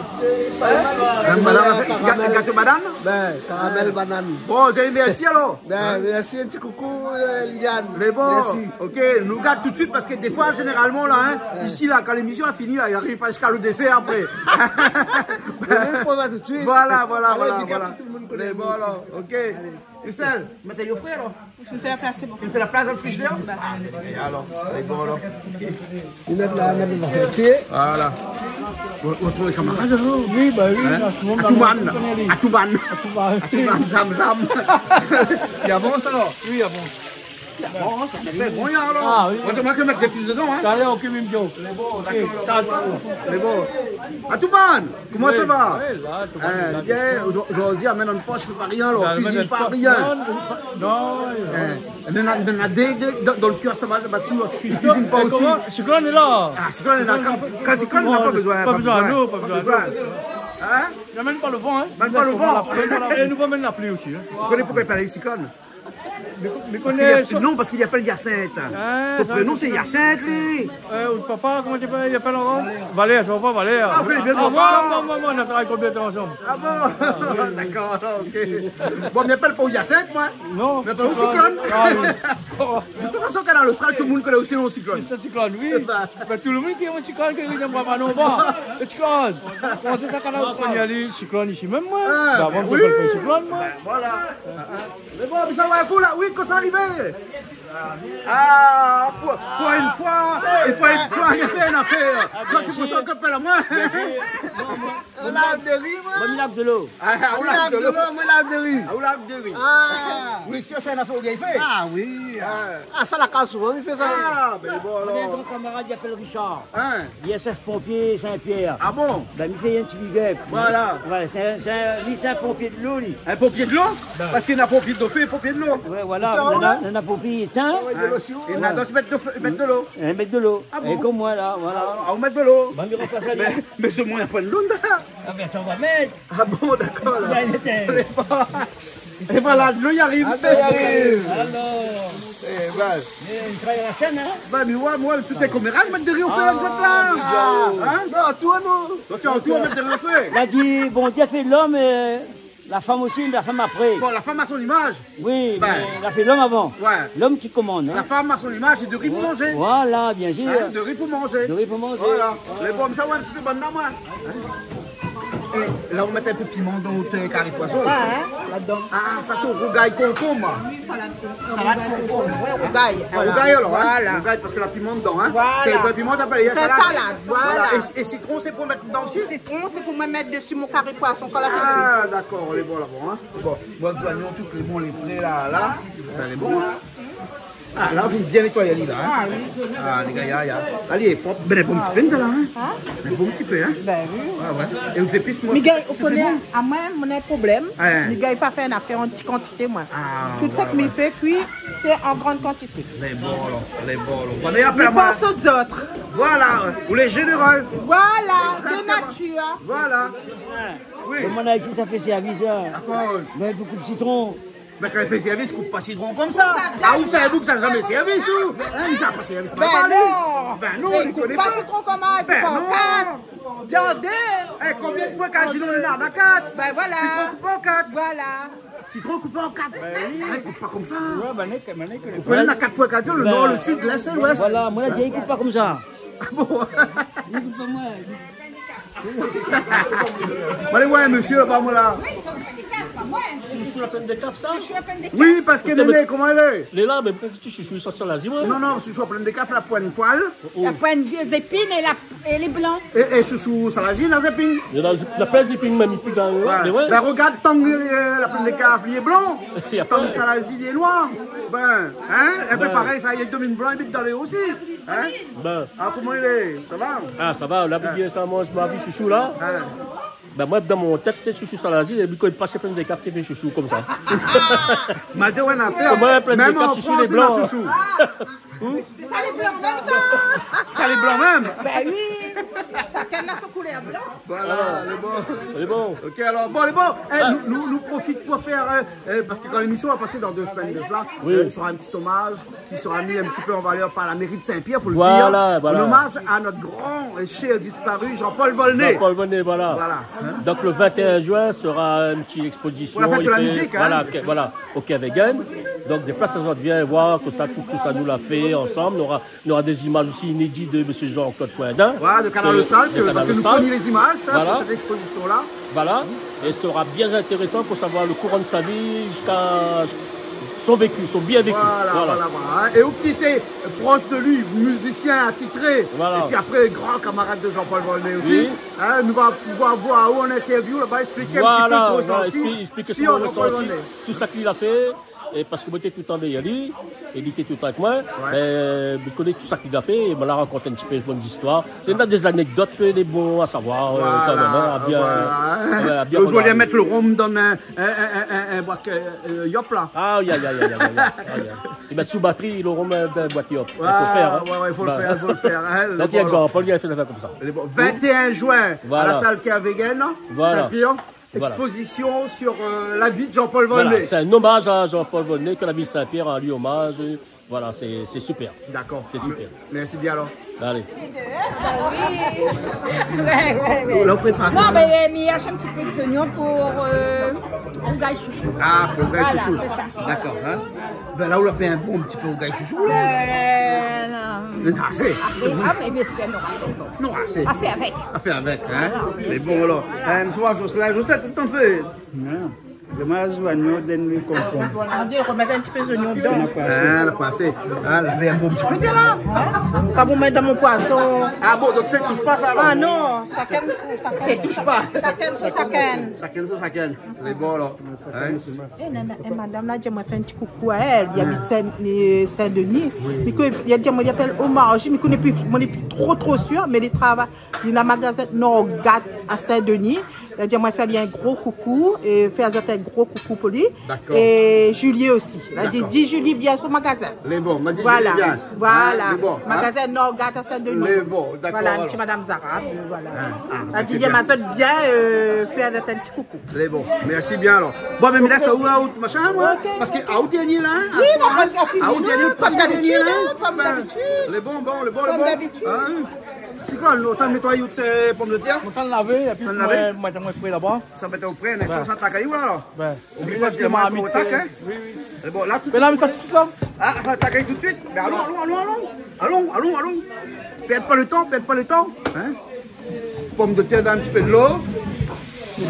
Madame, madame, c'est ga-, gâteau banane ? Ben, caramel banane. Bon, je dis merci alors. Ben, merci, un petit coucou, euh, Liliane. Lé bon. Merci. Ok, nou gard tout de suite parce que des fois, généralement, là, hein, isi la, kan lémisyon la fini la, i ariv pa ziska le dessert apré. Voilà, voilà, voilà, voilà. Lé bon, alors, ok. Christelle, mèt ali o fré, alors. Ou fé la plas, sé bon. Ou fé la plas dan le frizidèr ? Bah. Ah, alor, lé bon, alor. Li mèt la, mèt la. Voilà. Ou, ou trouv kamarad, alor ? Oui, bah oui, hein ? Atouman. Atouman. Atouman, Zam Zam. I avans, alor ? Oui, i avans. I avans, mé sé bon, alor. Ah oui. Otroman, i mèt plis dedan, hein ? Talèr, ok, mi di aou. Lé bon, d'accord. Lé bon. Atouman. Koman sa va ? Oui, la, tout va bien. Zordi, amèn in posh, pa rien, alor. Kuizine pa rien. Non, non, non. Néna, néna dé, dé, dan, dan le kèr, sa va, sa va tout. Kuizine pa osi. Siklone lé la. Ah, siklone lé la. Kan, kan siklone, na pa bezoin, pa bezoin dolo, pa bezoin dolo. Hein ? Amèn pa le van, hein. Amèn pa le van. É nou va amèn la pli osi, hein. Ou koné poukosa i apèl siklone ? Mi koné... Parské li apèl, non, parské li apèl Hyacinthe. Son prénom sé Hyacinthe, li. Euh, out papa, koman i apèl, i apèl ankor ? Valère, son papa Valère. Ah, oui, bien sûr. Ah, moin, moin, moin, nou la travay konbien tan ansanm ? Ah bon ? D'accord, ok. Bon, mi apèl pa Hyacinthe, moin. Non, mi apèl Siklone. Ah oui. De tout fason, Kanal Austral, tout le moun i koné osi le nom Siklone. Sé Siklone, oui. Bah, tout le moun i koné Siklone, i koné pa mon nom, bah. Siklone. Koman sa, Kanal Austral ? Moin, mi koné Siklone isi mèm, moin. Ah, bah, ben oui. Avan, mi apèl pa Siklone, moin. Ben, voilà. Lé bon, mi sa va in kou la, oui, kan sa arivé. Ah, pou, pou in foi, é pou in foi, i fé in afèr. Donk sé pou sa ou apèl amoin. Ou la de ri, moin. Moin, mi la de lo. Ah, ou la de lo. Moin, mi la de ri. Ah, ou la de ri. Ah. Oui, si, sé in afèr ou gingn fé. Ah oui. Ah, sa, la kaz, souvan i fé sa. Ah, ben bon, alor. Moin néna in gran kamarad, i apèl Richard. Hein ? Li lé shèf ponpié Sin-Pièr. Ah bon ? Ben, mi fé in ti big up. Voilà. Ouais, sé, sé, li sé in ponpié de lo, li. In ponpié de lo ? Ben. Parské néna ponpié de fé, ponpié de lo. Ouais, voilà. Néna, néna ponpié Hein ? Ouais, de lotion. É la, donk, i mèt de fé, i mèt de lo. I mèt de lo. Ah bon ? É konm moin la, voilà. Ah, ou mèt de lo. Mé, mé sé moin, na poin de lo la. Ah, mé atann, ou va mèt. Ah bon, dakor la. Lé pa... É voilà, de lo i ariv. Ah, de lo i ariv. Alor. É bin. Mé i travay a la shèn, hein ? Bin, mé ouais, moin, tout lé koméra, i mèt de ri o fé, ah, zot la. Ah. Hein ? Non, atann, non. Donk, ou va mèt de ri o fé. La di, Bondié la fé lom, é la fanm osi, la fanm apré. Bon, la fanm a son imaz. Oui, mé la fé lom avan. Ouais. Lom ki komann, hein. La fanm a son imaz é de ri pou manzé. Voilà, bien sir. Hein, de ri pou manzé. De ri pou manzé. Voilà. Lé bon, sa, ouais, in ti pé bann la, moin. Hein ? É la, ou mèt in pé piman dan out, euh, kari poison. Ouais, hein, ladan. Ah, sa sé rougay konkonm. Oui, salad konkonm. Salad konkonm. Ouais, rougay. Ah, voilà. Rougay, alor, hein. Voilà. Rougay, parske la piman dedan, hein. Voilà. Sé pa piman, t'appelles ça salade, voilà. Voilà. É, é sitron, sé pou mèt dedan osi ? Sitron, sé pou moin mèt dési mon kari poison kan la fé kui. Ah, dakor, lé bon la, bon, hein. Bon, bon, zoignon, tout lé bon, lé pré la, la. Bin, lé bon, hein. Ah, la, ou la bien nétoy ali la, hein. Ah oui. Ah, lé gayar, ya. Alé, prop. Bin, in bon ti pé, la, hein. Hein ? In bon ti pé, hein. Bin oui. Ouais, ouais. É out zépis, moin, Miguel, ou koné, amoin, moin na in problèm. Ouais. Miguel, pa fé in nafèr an ti kantité, moin. Ah, tout sak mi fé kui, sé an gran kantité. Lé bon, alor. Lé bon, alor. Voilà, é apré, mi pans ozot. Voilà, ou lé zénérèz. Voilà, de natir. Voilà. Oui. Koman la, isi, sa fé sèrvis, sa ? Akoz ? Mé bokou de sitron. Bin, kan i fé sèrvis, koup pa sitron konmsa. Koup pa, ah, ou sa, ou sa zamé sèrvis, ou ? Hein, ou sa pa sèrvis. Bin non. Bin non, é i koup pa sitron konmsa, i koup an kat. Bin non. Bien dé. Eh, konbien de poin kad, sinon, néna kat. Bin voilà. Sitron koup an kat. Voilà. Sitron koup an kat. Bin oui. Hein, i koup pa konmsa. Ouais, bin, néna, bin, néna. Ou koné, néna kat poin kad, le nor, le sid, lès é lwès. Voilà, moin la di, i koup pa konmsa. Ah bon ? I koup pa, moin. Alé, ouais, mésyé laba, moin la. Shoushou la plèn de kaf, sa ? Oui, parske Néné, koman i lé ? Lé la, mé poukoué shoushou i sort sa la, di amoin ? Non, non, shoushou la plèn de kaf, la poin poil. Oh. La poin vié zépine é la, é lé blan. É, é shoushou sa la, di, na zépine. Néna zép-, na plin zépine, mèm, i pé dan, ouais, mé ouais. Bin, rogard, tang, euh, la plèn de kaf, li lé blan. Tang sa la, li lé noir. Bin, hein, in pé parèy, sa, i domine blan, i bit dan lé osi. Hein ? Bin. Ah, koman i lé ? Sa va ? Ah, sa va, la, bien, sa, moin, ma vi shoushou, la. Ah. Bin, moin, dan mon tèt, sé shoushou sa la, di, é pi kan i pas plèn de kaf, i fé shoushou konmsa. Ma di, ouais, na fé. Koman, plèn de kaf, shoushou lé blan, shoushou. Sé sa lé blan mèm, sa. Sa lé blan mèm. Bin oui. Shakinn na son koulèr blan. Voilà, lé bon. Lé bon. Ok, alor, bon, lé bon. Eh, nou, nou, nou profit pou fé, euh, euh, parske kan lémisyon va pasé dan dé semèn de sa, oui, euh, sra in ti omaz ki sra mi in ti pé an valèr par la méri de Saint-Pierre, fo le dir. Voilà, voilà. Un hommage à notre grand et cher disparu Jean-Paul Volnay. Jean-Paul Volnay, voilà. Voilà. Donk, le vingt et un juin sera une petite exposition. Pour la fête de la musique, hein. Voilà, ok, voilà, au Kervéguen. Donk, dé plas, sa, zot i vien voir tout sa, tout, tout sa nou la fé ansanm. Nora, nora dé zimaz osi inédi de mésyé Jean-Claude Coindin. Voilà, de Kanal Austral, parske nou fourni lé zimaz, hein, pour cette exposition-là. Voilà. É sra bien intérésan pou savoir le courant de sa vie jusqu'à son vécu, son bien vécu. Voilà, voilà, voilà, hein. É ou ki té prosh de li, mizisien atitré, é pi apré, gran kamarad de Jean-Paul Volnay osi. Oui. Hein, nou va pouvoir voir ou an interview laba, ésplik in ti pé out résanti sur Jean-Paul Volnay. Voilà, voilà, ésplik, ésplik son résanti, tout sa ke li la fé. É parske moin té toultan dèryèr li, é li té toultan avèk moin, bin, mi koné tout sa ke li la fé, é moin la rakont in ti pé bann zistoir. Sé, néna dé zanékdot ke lé bon a savoir, euh, kan mèm, hein, bien, voilà, bien. Zordi, li la mèt le rom dan in, in, in bwat, euh, yop, la. Ah, ya, ya. Li mèt sou batri, le rom, euh, dan bwat yop. I fo fèr, hein. Ouais, ouais, i fo le fèr, i fo le fèr, hein. Donk, i fé zafèr konmsa. Lé bon. Vingt et un juin, à la salle Kervéguen, Saint-Pierre. Voilà. Exposition sur, euh, la vie de Jean-Paul Volnay. Voilà, c'est un hommage à Jean-Paul Volnay, que la ville Saint-Pierre rend lui hommage. Voilà, c'est, c'est super. D'accord. C'est super. Merci bien alors. Allez. Ouais, ouais, ouais. Là, on prépare quoi, là ? Non, mais, euh, mi hash in ti pé dé zoignon pou, euh, rougay shoushou. Ah, pou rougay shoushou. Voilà, c'est ça. D'accord, hein. Bin la, ou la fé in bon ti pé rougay shoushou, la. Euh, non. Non, asé. Apré, ah, mé bien sir, non, asé. Non, asé. A fé avèk. A fé avèk, hein. Voilà. Mé bon, alor. Euh, bonsoir, Jocelyn. Jocelyn, kosa ou fé ? Non. Zé ma zoignon, done le konkonm. Mon Dieu, remèt in ti pé zoignon dedan. Hein, la pasé. Ah, la fé in bon ti pé, la. Sa pou mèt dan mon poison. Ah bon, donk sa i toush pa sa, alor ? Ah non, shakinn, shakinn. Sa i toush pa. Shakinn son shakinn. Shakinn son shakinn. Lé bon, alor. Hein ? É, nana, é madam la di amoin fé in ti koukou a èl. Li abit Saint, euh, Saint-Denis. Oui. Mé ke, li la di amoin, li apèl Omarji, mé ke moin lé pi, moin lé pi tro, tro sir, mé li travay, li na magazin Norgat a Saint-Denis. La di amoin fé ali in gro koukou, é fé azot in gro koukou pou li. Dakor. É Julie osi. La di, dakor, di Julie vien son magazin. Lé bon, ma di Julie vien. Voilà, voilà. Hein, lé bon, hein. Magazin Norgat a Saint-Denis. Lé bon, dakor, alor. Voilà, in ti madam Zara, euh, voilà. Hein, hein, la di, mèrsi bien. Di azot bien, euh, fé azot in ti koukou. Lé bon, mèrsi bien alor. Bon, mé, mé la, sa ou, ou, machin, moin. Ok. Parske, ah, ou dernié la, hein. Oui, non, parske, ah, fini, ou dernié, non, parske ou dernié la, hein. Comme d'habitude, hein, comme d'habitude. Lé bon, bon, lé bon, lé bon. Comme d'habitude. Hein. Sé koi, ou la nétoiy out, euh, pomdetèr ? Ou la lavé, épi... Ou la lavé ? Moin, moin, moin, fré laba. Sa mèt o fré, mé sa, sa atak ali, voilà, alor. Bin. Oubli pa di amoin, fo atak, hein. Oui, oui. É bon, la, tout... Mé la, mé sa tout suit, la. Ah, sa atak ali tout suit. Mé alon, alon, alon, alon. Alon, alon, alon. Pèrd pa le tan, pèrd pa le tan. Hein ? Pomdetèr dan in ti pé dolo.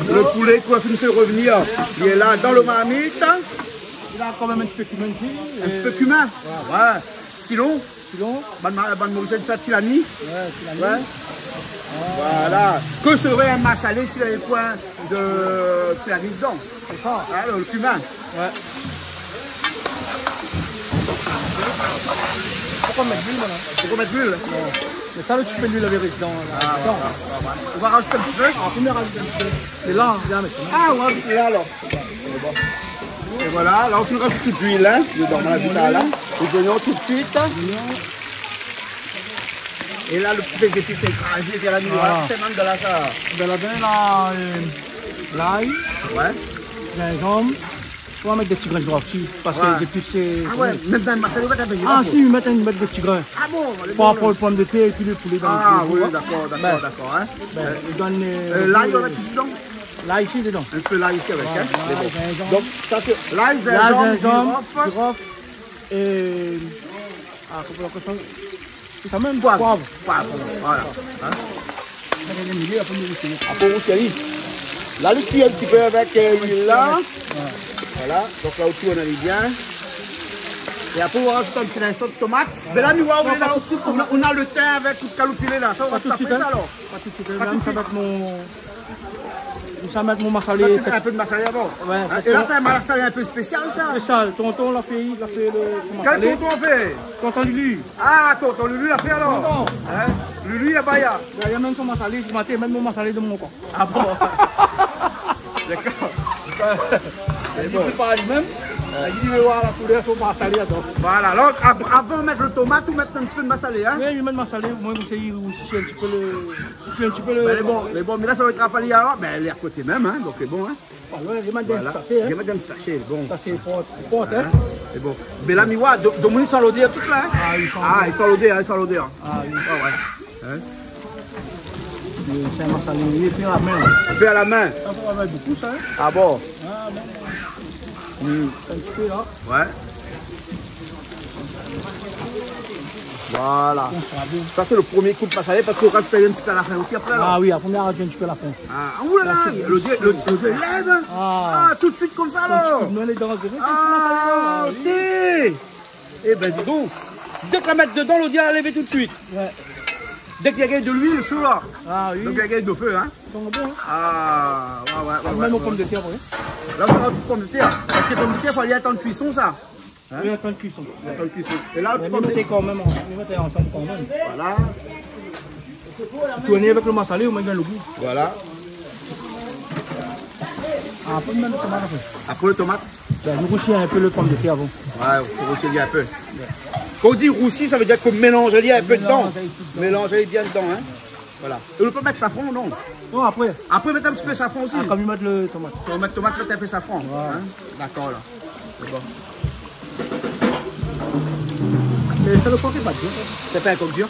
Le poulé k'ou la fine fé revenir, li lé la dan le marmit. Li la kan mèm in ti pé kimin isi. In ti pé kimin. Ouais. Ouais. Sinon, Sinon ? Bann ma-, bann Morisien i di sa tilani. Ouais, tilani. Ouais. Ah. Voilà. Que serait un massalé s'il avait point de tilani dedans ? Sé sa. Alor, le kimin. Ouais. Fo pa mèt luil, moin, la. Fo pa mèt luil ? Non. Mé sa, le ti pé luil lavé dedan, la. Ah, ouais, ouais, ouais. Ou va razout in ti pé ? Ah, ou va razout in ti pé. Mé la, bien, mé... Ah, ouais, sé la, alor. É voilà, la, ou fine razout luil, hein, dedan, la, tout sa la. Lé zoignon tout suit. É la, le ti pé zépis, sé krazé, té la mi, voilà, sé mèm de la sa. Bin, la, bin, la, euh, lay, ouais, zinzanm. Ou va mèt dé ti grin zirofl osi, parske lé zépis, sé... Ah ouais, mèm dan le masalé, ou mèt in pé zirofl ? Ah si, mi mèt in, mi mèt dé ti grin. Ah bon, lé bon, la. Par rapor o pomdetèr épi le poulé dan le... Ah oui, dakor, dakor, dakor, hein. Bin, euh, i donn, euh, lay, ou va mèt isi dedan ? Lay isi dedan. In pé lay isi avèk, hein. Voilà, lay, zinzanm. Donk, sa sé lay, zinzanm, zirofl. Zirofl é, ah, koman i apèl sa ? Sé sa mèm, poiv. Poiv. Poiv, voilà. Hein ? Apré, ou rousi ali. La, li kui in ti pé avèk, euh, luil la. Ouais. Voilà. Donk la, ou tourn ali bien. É apré, ou razout in ti linstan de tomat. Voilà. Mé la, nou va ouvèr la, ou, ou na le tin avèk tout kaloupilé la. Sa, ou va tapé sa, alor. Pa tout suit, hein. Pa tout suit. Mèm sa mèt mon Sa mèt mon masalé. Sa, sé in pé de masalé avan. Ouais, hein, sé... É la, sa, in masalé in pé spésial, sa. Spésial. Tonton la fé, la fé le, son masalé. Kèl tonton la fé ? Tonton Lulu. Ah, tonton Lulu la fé, alor. Tonton. Hein ? Lulu, la baya. Bin, li la mèm son masalé, li di, mèt mon masalé dan mon koin. Ah bon ? Dakor. Lé bon. Li prépar li mèm. Ouais. Li di, mé voilà, la koulèr son masalé, atann. Voilà, alor, av-, avan mèt le tomat, ou mèt in ti pé de masalé, hein ? Oui, mi mèt masalé, moin, mi rousi in ti pé le Épi in ti pé le... Bin, lé bon, lé bon, mé la, sa va èt rapali, alor. Bin, lé a koté mèm, hein, donk lé bon, hein. Ah ouais, li mèt dan in sashé, hein. Voilà. Li mèt dan in sashé, bon. Sashé, i port, i port, hein. Hein ? Lé bon. Mé la, mi voi, do-, domoun i san lodèr tout la, hein. Ah, i san lodèr. Ah, i san lodèr, hein, i san lodèr. Ah oui. Ah ouais. Hein ? Sé in masalé, li fé a la min, la. Fé a la min. Sa, fo avoir bonpé, sa, hein. Ah bon ? Ah bon. Hmm. In ti pé la. Ouais. Voilà. Bon, sa va bien. Sa, sé le promié kou de masalé, parske ou razout in ti pé a la fin osi, apré, alor. Ah oui, apré, ou razout in ti pé a la fin. Ah, oulala, le dié, le, le dié lèv, hein. Ah. Ah, tout suit konmsa, alor. Tout suit, non, lé danzéré, sa, ah, ok. Eh ben, di don. Dèk la mèt dedan, le dié la lèv tout suit. Ouais. Dèk la gingn de luil, sou la. Ah oui. Donk, la gingn de fé, hein. I san bon, hein. Ah, ouais, ouais, ouais. Mèm o pomdetèr, ouais. La, sa va tout pomdetèr. Parske pomdetèr, fo li atann kuison, sa. Hein ? Oui, atann kuison. Atann kuison. É la, mé pomdetèr kan mèm, nou mèt ansanm kan mèm. Voilà. Tourn avèk le masalé, ou mèt dan le gou. Voilà. Apré, nou mèt le tomat, apré. Apré, le tomat. Bin, nou rousi in pé le pomdetèr avan. Ouais, fo rousi in pé. Kan ou di rousi, sa vé dir ke mélanz ali in pé dedan. Mélanz ali tout dedan. Mélanz ali bien dedan, hein. Voilà. É ou pé mèt safran, non ? Non, apré. Apré, mèt in ti pé safran osi. Ah, kom i mèt le tomat. Ou mèt tomat, mèt in pé safran. Ouais. Hein ? Dakor, la. Lé bon. Mé sa, le kok lé pa dir, sa. Sé pa in kok dir ?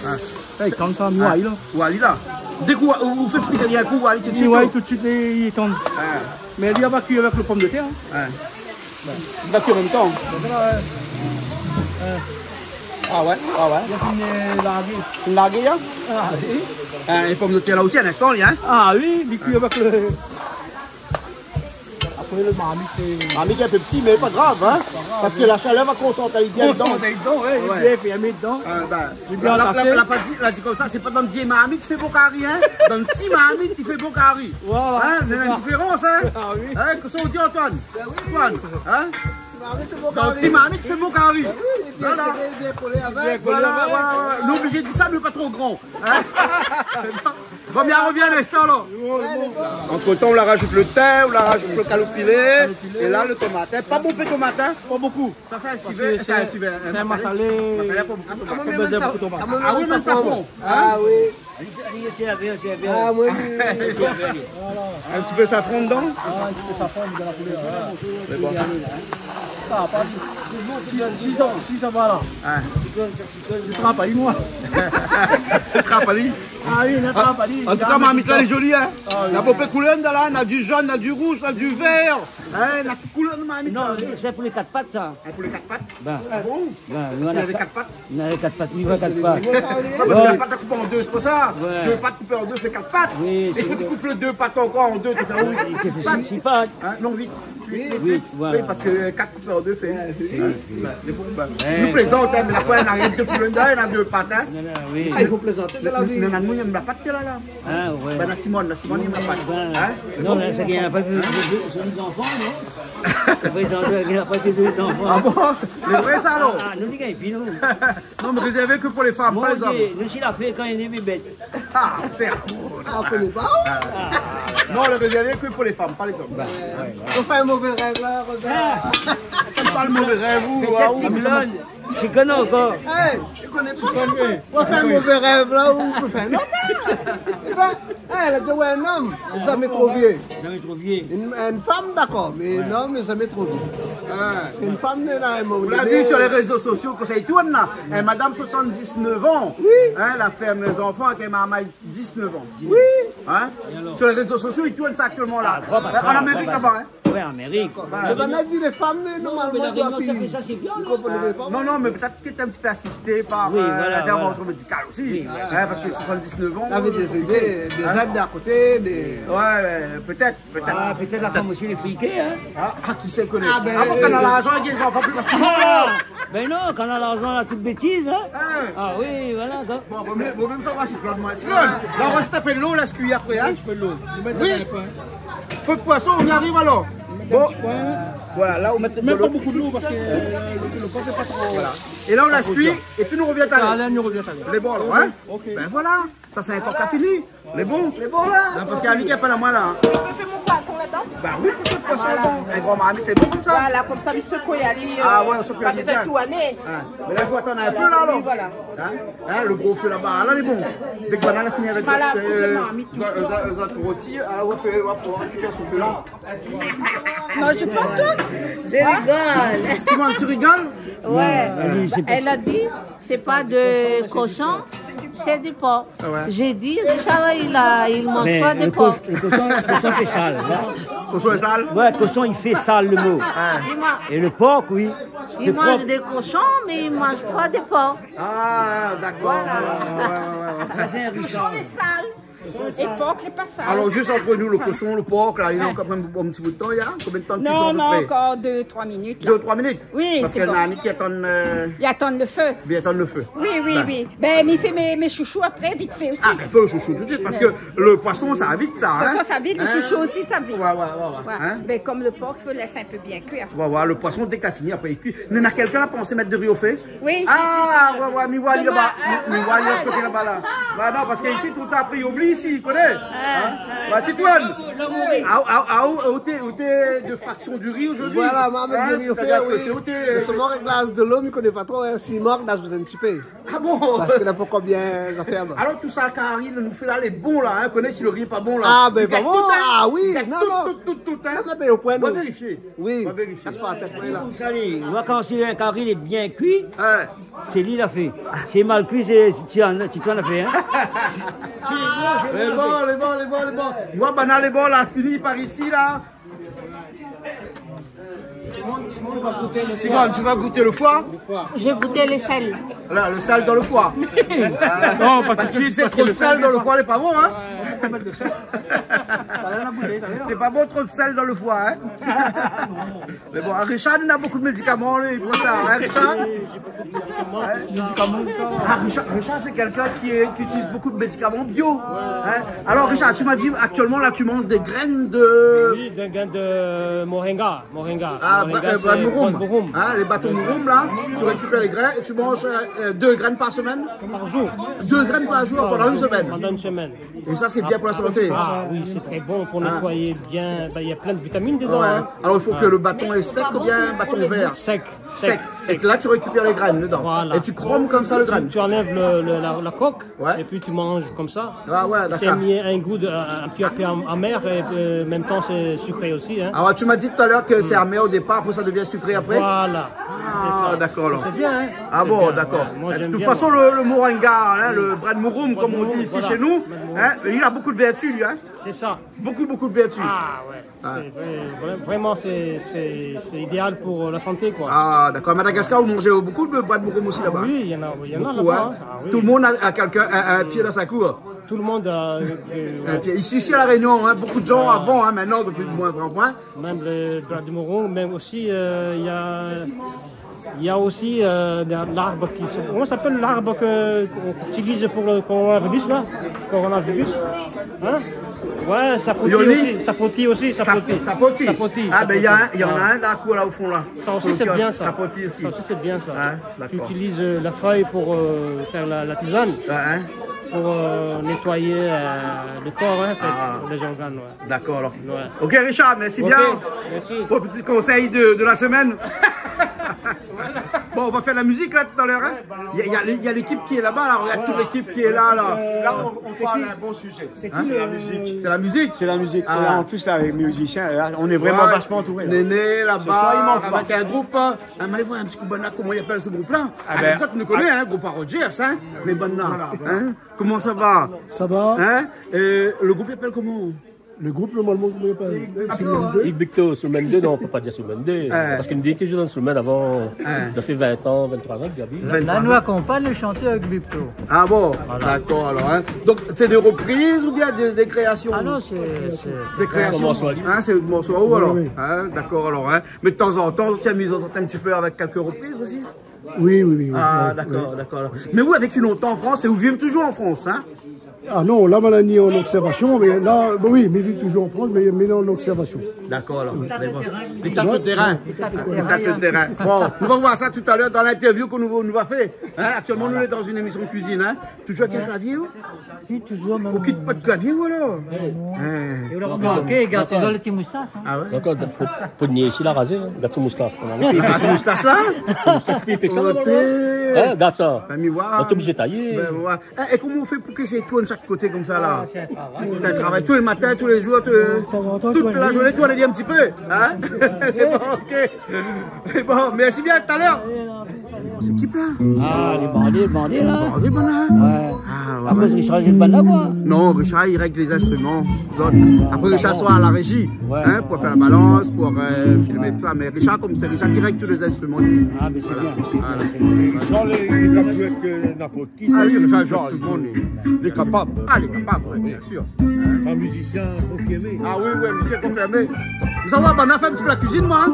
Ah. Eh, i tann sa, mi voi ali la. Ou voi ali la. Dèk ou, ou, ou fé frir ali in kou, ou voi ali tout suit, ouais, tout suit, li, li tann. Ah. Mé li va kui avèk le pomdetèr, hein. Ouais. Li va kui an mèm tan. Voilà, ouais. Ouais. Ah ouais, ah ouais. Li la fine largé. Largé, hein ? Ah oui. Hein, é pomdetèr la osi, in instan, li, hein ? Ah oui, li kui avèk le... Apré, le marmit, sé... Marmit lé in pé pti, mé pa grav, hein ? Pa grav, oui. Parske la shalèr va konsant ali bien dedan. Konsant ali dedan, ouais, lé bien fèrmé dedan. Ah, bin, lé bien atasé. La, la, la pa di, la di konmsa, sé pa dan vié marmit i fé bon kari, hein ? Dan ti marmit i fé bon kari. Voilà, sé sa. Hein, néna in diférans, hein ? Ah oui. Hein, kosa ou di, Antoine ? Bin oui. Antoine, hein ? Marmit fé bon kari. Ti marmit fé bon kari. Oui, lé bien séré, bien kolé avèk. Voilà, voilà, voilà. Nou lé oblizé di sa, nou lé pa tro gran. Hein ? Bon, bien, revien in instan, la. Entre temps, on la rajoute le thym, on la rajoute le caloupilé, et là, le tomate. Hein, pa bonpé tomat, hein. Pa bonpé. Sa, sé in sivé, sé in sivé, in masalé. Masalé, pa bonpé tomat. Ah, mé mèm sa, ah, mé mèm safran. Ah oui. Ah, oui, oui, oui. In ti pé safran dedan ? Ah, in ti pé safran dedan la koulèr, voilà. Sé bon. Ah, pa si, si, si, si, sa va la. Hein. Li trap ali, moin. Li trap ali. Ah oui, li trap ali. An tou ka, marmit la lé zoli, hein. Ah oui. Na bonpé koulèr dedan la, na du zone, na du rouz, na du vèr. Hein, na tout koulèr de marmit la. Non, sé pou lé kat pat, sa. Hein, pou lé kat pat ? Ben. Ah bon ? Ben, voilà. Parske navé kat pat. Navé kat pat, oui, voilà, kat pat. Ah, parske la pat la koupé an dé, sé pou sa. Ouais. Dé pat koupé an dé fé kat pat. Oui, sé vré. É kan ou koup lé dé pat ankor an dé, ou fé, oui, sis pat. Sis pat. Hein ? Non, uit. Uit, uit, uit. Oui, voilà. Oui, parske, euh, kat koupé an dé fé uit. Ouais. Ben, lé bon, ben. Ouais. Nou plézant, hein, mé la foi, na rienk dé poulé dedan, na dé pat, hein. Non, non, oui. Ah, i fo plézanté dan la vi. Mé, mé, mé, mé la pat lé la, la. Ah, ouais. Ben, la Simone, la Simone, i na pat. Ben, hein ? Non, la, sé k'i na pa de, de, de, de zoli zanfan, non ? Prézant, i na pa de zoli zanfan. Ah bon ? Sé vré sa, alor ? Ah, ah, nou, lé gars, épi nou. Non, mé rézèrvé ke pou lé fanm, pa lé zom. Mon Dieu, nou, si la fé kan i lé bébé. Ah, sé... Ah, ou koné pa, hein ? Non, lé rézèrvé ke pou lé fanm, pa lé zom. Ben, ouais, ouais. Ou fé in mové rèv la, Rosa. Ah. Pa le mové rèv, ou, pétèt ou, Cyclone. Cyclone ankor. Hey, ou koné pa sa, koi. Ou fé in mové rèv la, ou fé in ot. Eh ben, eh, la di, ouais, in om, zamé tro vié. Zamé tro vié. In, in fanm, dakor, mé in om, zamé tro vié. Ah. Sé in fanm, la, in moman doné. Ou la vi sur les réseaux sociaux, kan sa i tourn la, in madam soixante-dix-neuf ans, oui, hein, la fé in zanfan avèk in marmay diz-nèf an. Oui. Hein ? É alor ? Sur les réseaux sociaux, i tourn sa aktièlman la. Ah, gro, an Amérik, laba, hein. Ouais, an Amérik. Dakor. Mé banna i di lé fanm, mé normalman, i doi fé sa, sé bien, hein. Non, non, mé pétèt k'i lété in ti pé asisté par, euh, voilà, l'intervention médicale aussi. Oui, voilà. Hein, parske soixante-dix-neuf ans, euh, sé konpliké. Avèk dé zèd, dé zèd a koté, dé... Ouais, ouais, pétèt. Pétèt. Ah, pétèt la fanm osi lé friké, hein. Ah, ah, kisa i koné ? Ah, ben, kan na larzan, néna dé zanfan pli fasil. Ah, ben non, kan na larzan, na tout bétiz, hein. Hein. Ah oui, voilà, koi. Bon, bon, mé, bon, mèm sa va, Cyclone, moin. Cyclone, la, ou rajout in pé dolo, la, sé kui apré, hein. In ti pé dolo. Oui. Fo de poison, on y arrive alors. Bon. Voilà, la, ou mèt dolo. Mé pa bonpé dolo, parske, euh, le, le por lé pa tro... Voilà. É la, ou lès kui, épi nou revien talèr. Alé, nou revien talèr. Lé bon, alor, hein ? Ok. Ben voilà. Sa sé in kok la fini. Lé bon. Lé bon la. Non, parske Annick lé pa la, moin la. Ou pé fé mon poison ladan ? Bah oui, ou pé fé poison ladan. Voilà. In gran marmit, lé bon konmsa. Voilà, konmsa, mi sékoy ali, euh, ah ouais, ou sékoy pa ali bezoin bien tourné. Hein. Mé la, i fo atann in pé la, alor. Oui, voilà. Hein ? Hein, le gro fé laba, la, lé bon. Dèk banna la fini avèk, voilà, euh, tout le marmit, tout le marmit. Zot, zot, zot roti, alor, ou fé, ou pran in ti pé sou fé la. Non, je pense que... Je rigole. Simone, tu rigoles ? Ouais. Vas-y, c'est... Elle a dit, c'est pas de cochon, c'est du porc. Ah ouais. J'ai dit, Richard, il a, il mange pas de porc. Mé le coch-, le cochon, le cochon i fé sal, hein. Cochon lé sal ? Ouais, cochon i fé sal, le mot. Ah. Il ma-, é le por, oui. Il mange des cochons, mais il mange pas de porc. Ah, d'accord. Voilà. Ouais, ouais, ouais, ouais. Sa sé in Richard. Cochon lé sal. É por lé pa sal. Alor, zis ant nou, le koshon, le por, la, li néna ankor in bon ti bout de tan, néna konbien de tan de kuison ? Non, a pé pré ankor dé, troi minit, la. Dé, troi minit ? Oui, sé bon. Parske néna ki atann, euh, i atann le fé. Li atann le fé. Oui, oui, oui. Bin, mi fé mé, mé shoushou apré, vit fé osi. Ah, bin, fé le shoushou tout de suite, parske le poison, sa va vit, sa, hein ? Poison, sa vit, le shoushou osi, sa vit. Ouais, ouais, ouais, ouais. Ouais. Hein ? Bin, konm le por, fo lès in pé bien kui. Ouais, ouais, le poison, dèk la fini, apré, li kui. Néna kèlkin la pansé mèt de ri o fé ? Oui, si, si, si. Ah, ouais, ouais, mi voi ali laba. Mi, mi voi ali de lot koté laba, la. Bah non, parske isi, toultan apré, i oubli isi, i koné. Hein ? Bah, Titoine. Ah, ah, ah, ou, ou té, ou té de faction du riz aujourd'hui. Voilà, ma mèt de ri o fé, oui. Hein, c'est-à-dire que c'est ôté, euh, mé solman avèk glas de lo, mi koné pa tro, hein, si mor, la, mi zoué in ti pé. Ah bon ? Parske la, pankor bien, zafèr, bah. Alor, tout sa, kari, nou fé la, lé bon, la, hein, koné si le ri lé pa bon, la. Ah, bin, pa bon, ah oui, non, non. Tout, tout, tout, hein. La, mintnan, o poin, nou. On va vérifier. Oui. On va vérifier. Kas pa la tèt, oui, la. Sa li, ou voi kan si in kari lé bien kui, sé li la fé. Si lé mal kui, sé, sé Titoine, Titoine la fé, hein. Lé bon, lé bon, lé bon, lé bon. Moin, banna lé bon, la, fini par isi, la. Simone, tu vas goûter le foie ? Je vais goûter le sel. Là, le sel dans le foie. Non, pas tout de suite, parce que le sel dans le foie, lé pa bon, hein ? Ouais, on va mettre le sel. Talèr la bouté, talèr. C'est pas bon, trop de sel dans le foie, hein. Mais bon, Richard, il a beaucoup de médicaments, lui, pour ça, hein, Richard ? J'ai beaucoup de médicaments, tout ça. Ah, Richard, Richard, c'est quelqu'un qui est, qui utilise beaucoup de médicaments bio, hein. Alors, Richard, tu m'as dit, actuellement, là, tu manges des graines de... Oui, des graines de moringa, moringa. Ah, Moringa, bra-, euh, c'est bras de mouroum. Bras de mouroum. Hein, les bâtons mouroum, là, tu récupères les graines et tu manges, euh, euh, deux graines par semaine ? Par jour. Deux graines par jour pendant une semaine. Pendant une semaine. Et ça, c'est bien pour la santé. Ah oui, c'est très bon pour nettoyer bien. Ben, il y a plein de vitamines dedans, hein. Ouais. Alors, il faut que le bâton est sec ou bien un bâton vert ? Sec, sec, sec. Et là, tu récupères les graines dedans. Voilà. Et tu cromes comme ça le graine. Tu, tu enlèves le, le, la, la coque et puis tu manges comme ça. Ah ouais, d'accord. C'est un goût de, un petit peu am-, amer et, euh, en même temps, c'est sucré aussi, hein. Alors, tu m'as dit tout à l'heure que c'est amer au départ, après ça devient sucré après ? Voilà. Ah, d'accord, alors. C'est ça. C'est, c'est bien, hein. Ah bon, d'accord. C'est bien, ouais. Moi, j'aime bien, moi. De toute façon, le, le moringa, hein, le bras de mouroum, comme on dit ici chez nous, hein, il a beaucoup de vertus, lui, hein. C'est ça. Beaucoup, beaucoup de vertus. Ah, ouais. Ah. C'est vrai, vra-, vraiment, c'est, c'est, c'est idéal pour, euh, la santé, quoi. Ah, d'accord. À Madagascar, vous mangez beaucoup de bras de mouroum aussi là-bas ? Ah oui, il y en a, il y en a là-bas, hein. Beaucoup, hein. Ah oui. Tout le monde a, a quelqu'un, un, un pied dans sa cour. Tout le monde a, euh, euh, ouais. Un pied. Ici, ici à La Réunion, hein, beaucoup de gens avant, hein, maintenant, de moins en moins. Même le bras de mouroum, même aussi, euh, il y a, il y a aussi, euh, l'arbre qui se, comment ça s'appelle l'arbre que, qu'on utilise pour le coronavirus, là ? Coronavirus ? Hein ? Ouais, sapoti aussi, sapoti aussi, sapoti. Sapoti. Sapoti, sapoti. Ah, ben, il y a un, il y en a un dans la cour, là, au fond, là. Sur le kiosque. Ça aussi, c'est bien, ça. Sapoti aussi. Ça aussi, c'est bien, ça. Hein, d'accord. Tu utilises, euh, la feuille pour, euh, faire la, la tisane. Ouais, hein. Pour, euh, nettoyer, euh, le corps, hein, en fait, les organes, ouais. D'accord, alors. Ouais. Ok, Richard, merci bien. Ok, merci. Pour le petit conseil de, de la semaine. Voilà. Bon, on va faire la musique, là, tout à l'heure, hein. Ouais, bah, il y a, il y a les, il y a l'équipe qui est là-bas, là. Regarde toute l'équipe qui est là, là. Là, on, on parle d'un bon sujet. Hein ? C'est la musique. C'est la musique. C'est la musique. Ah. Et là, en plus, là, avec les musiciens, là, on est vraiment vachement entouré, là. Néné, là-bas, avec un groupe, hein. Ce soir, il manque pas. Ah, mais allez voir un petit coup, bon, là, comment il appelle ce groupe-là ? Ah, ben, ça, tu nous connais, hein, groupe à Rogers, hein, les bandes là. Voilà, voilà. Hein ? Comment ça va ? Ça va. Hein ? Et le groupe, il appelle comment ? Le groupe, normalement, comment il appelle ? Ibicto, Soulmène deux, non, on peut pas dire Soulmène deux. Parce qu'il me dit toujours dans Soulmène avant, ça fait vingt ans, vingt-trois ans qu'il habite. Là, nous accompagne le chanteur Ibicto. Ah bon ? Voilà. D'accord, alors, hein. Donc, c'est des reprises ou bien des, des créations ? Ah non, c'est, c'est, c'est des créations. Des morceaux à lui. Hein, c'est des morceaux à vous, alors. Oui, oui. Hein, d'accord, alors, hein. Mais de temps en temps, tu t'amuses un petit peu avec quelques reprises aussi ? Oui, oui, oui, oui. Ah, d'accord, d'accord. Mais vous, avez vécu longtemps en France et vous vivez toujours en France, hein ? Ah non, là, mi lé an observation, mais là, bon, oui, mi vé toujours en France, mais, mais là, en observation. D'accord, alors. Dictateur de terrain. Dictateur de terrain. Dictateur de terrain. Bon, nou va voir sa talèr dan l'interview ke nou, nou va fé. Hein, actuellement, nous, on est dans une émission de cuisine, hein. Toujours avec un clavier, ou ? Si, toujours, non. Ou kit pa le clavier, ou alors ? Non. Hein. É ou la remarké, gard, li na le ti moustash, hein. Ah ouais ? Ankor, pou, pou nié isi, la razé, hein. Gard son moustash, hein. Ah, son moustash, là ? Son moustash, pi épé ke sa, non ? Hein, gard sa. Fami voir. Ou lé oblizé tayé. Ben, ouais. Eh, é koman ou fé pou ke sa i tourn shak koté konmsa, la ? Ah, c'est un travail. C'est un travail. Tous les matins, tous les jours, tout, toute la journée, tu tournes un petit peu, hein ? Bon, ok. Bon, merci bien, à tout à l'heure. C'est qui, là ? Ah, les bandés, les bandés, là. Bandé, bann-la. Ouais. Ah, ouais. Akoz Richard i zoué pa la, koi. Non, Richard, il règle les instruments. Après, Richard sera à la régie, hein, pour faire la balance, pour, euh, filmer tout ça. Mais Richard, comme c'est Richard qui règle tous les instruments ici. Ah, mais c'est bien, c'est bien, c'est bien. Voilà. Dans les, les capoettes que n'importe qui, ah oui, Richard joue tout le monde. Il est capable. Ah, il est capable, ouais, bien sûr. Un musicien confirmé. Ah oui, oui, musicien confirmé. Nous avons un bon affaire, un petit peu la cuisine, moi, hein.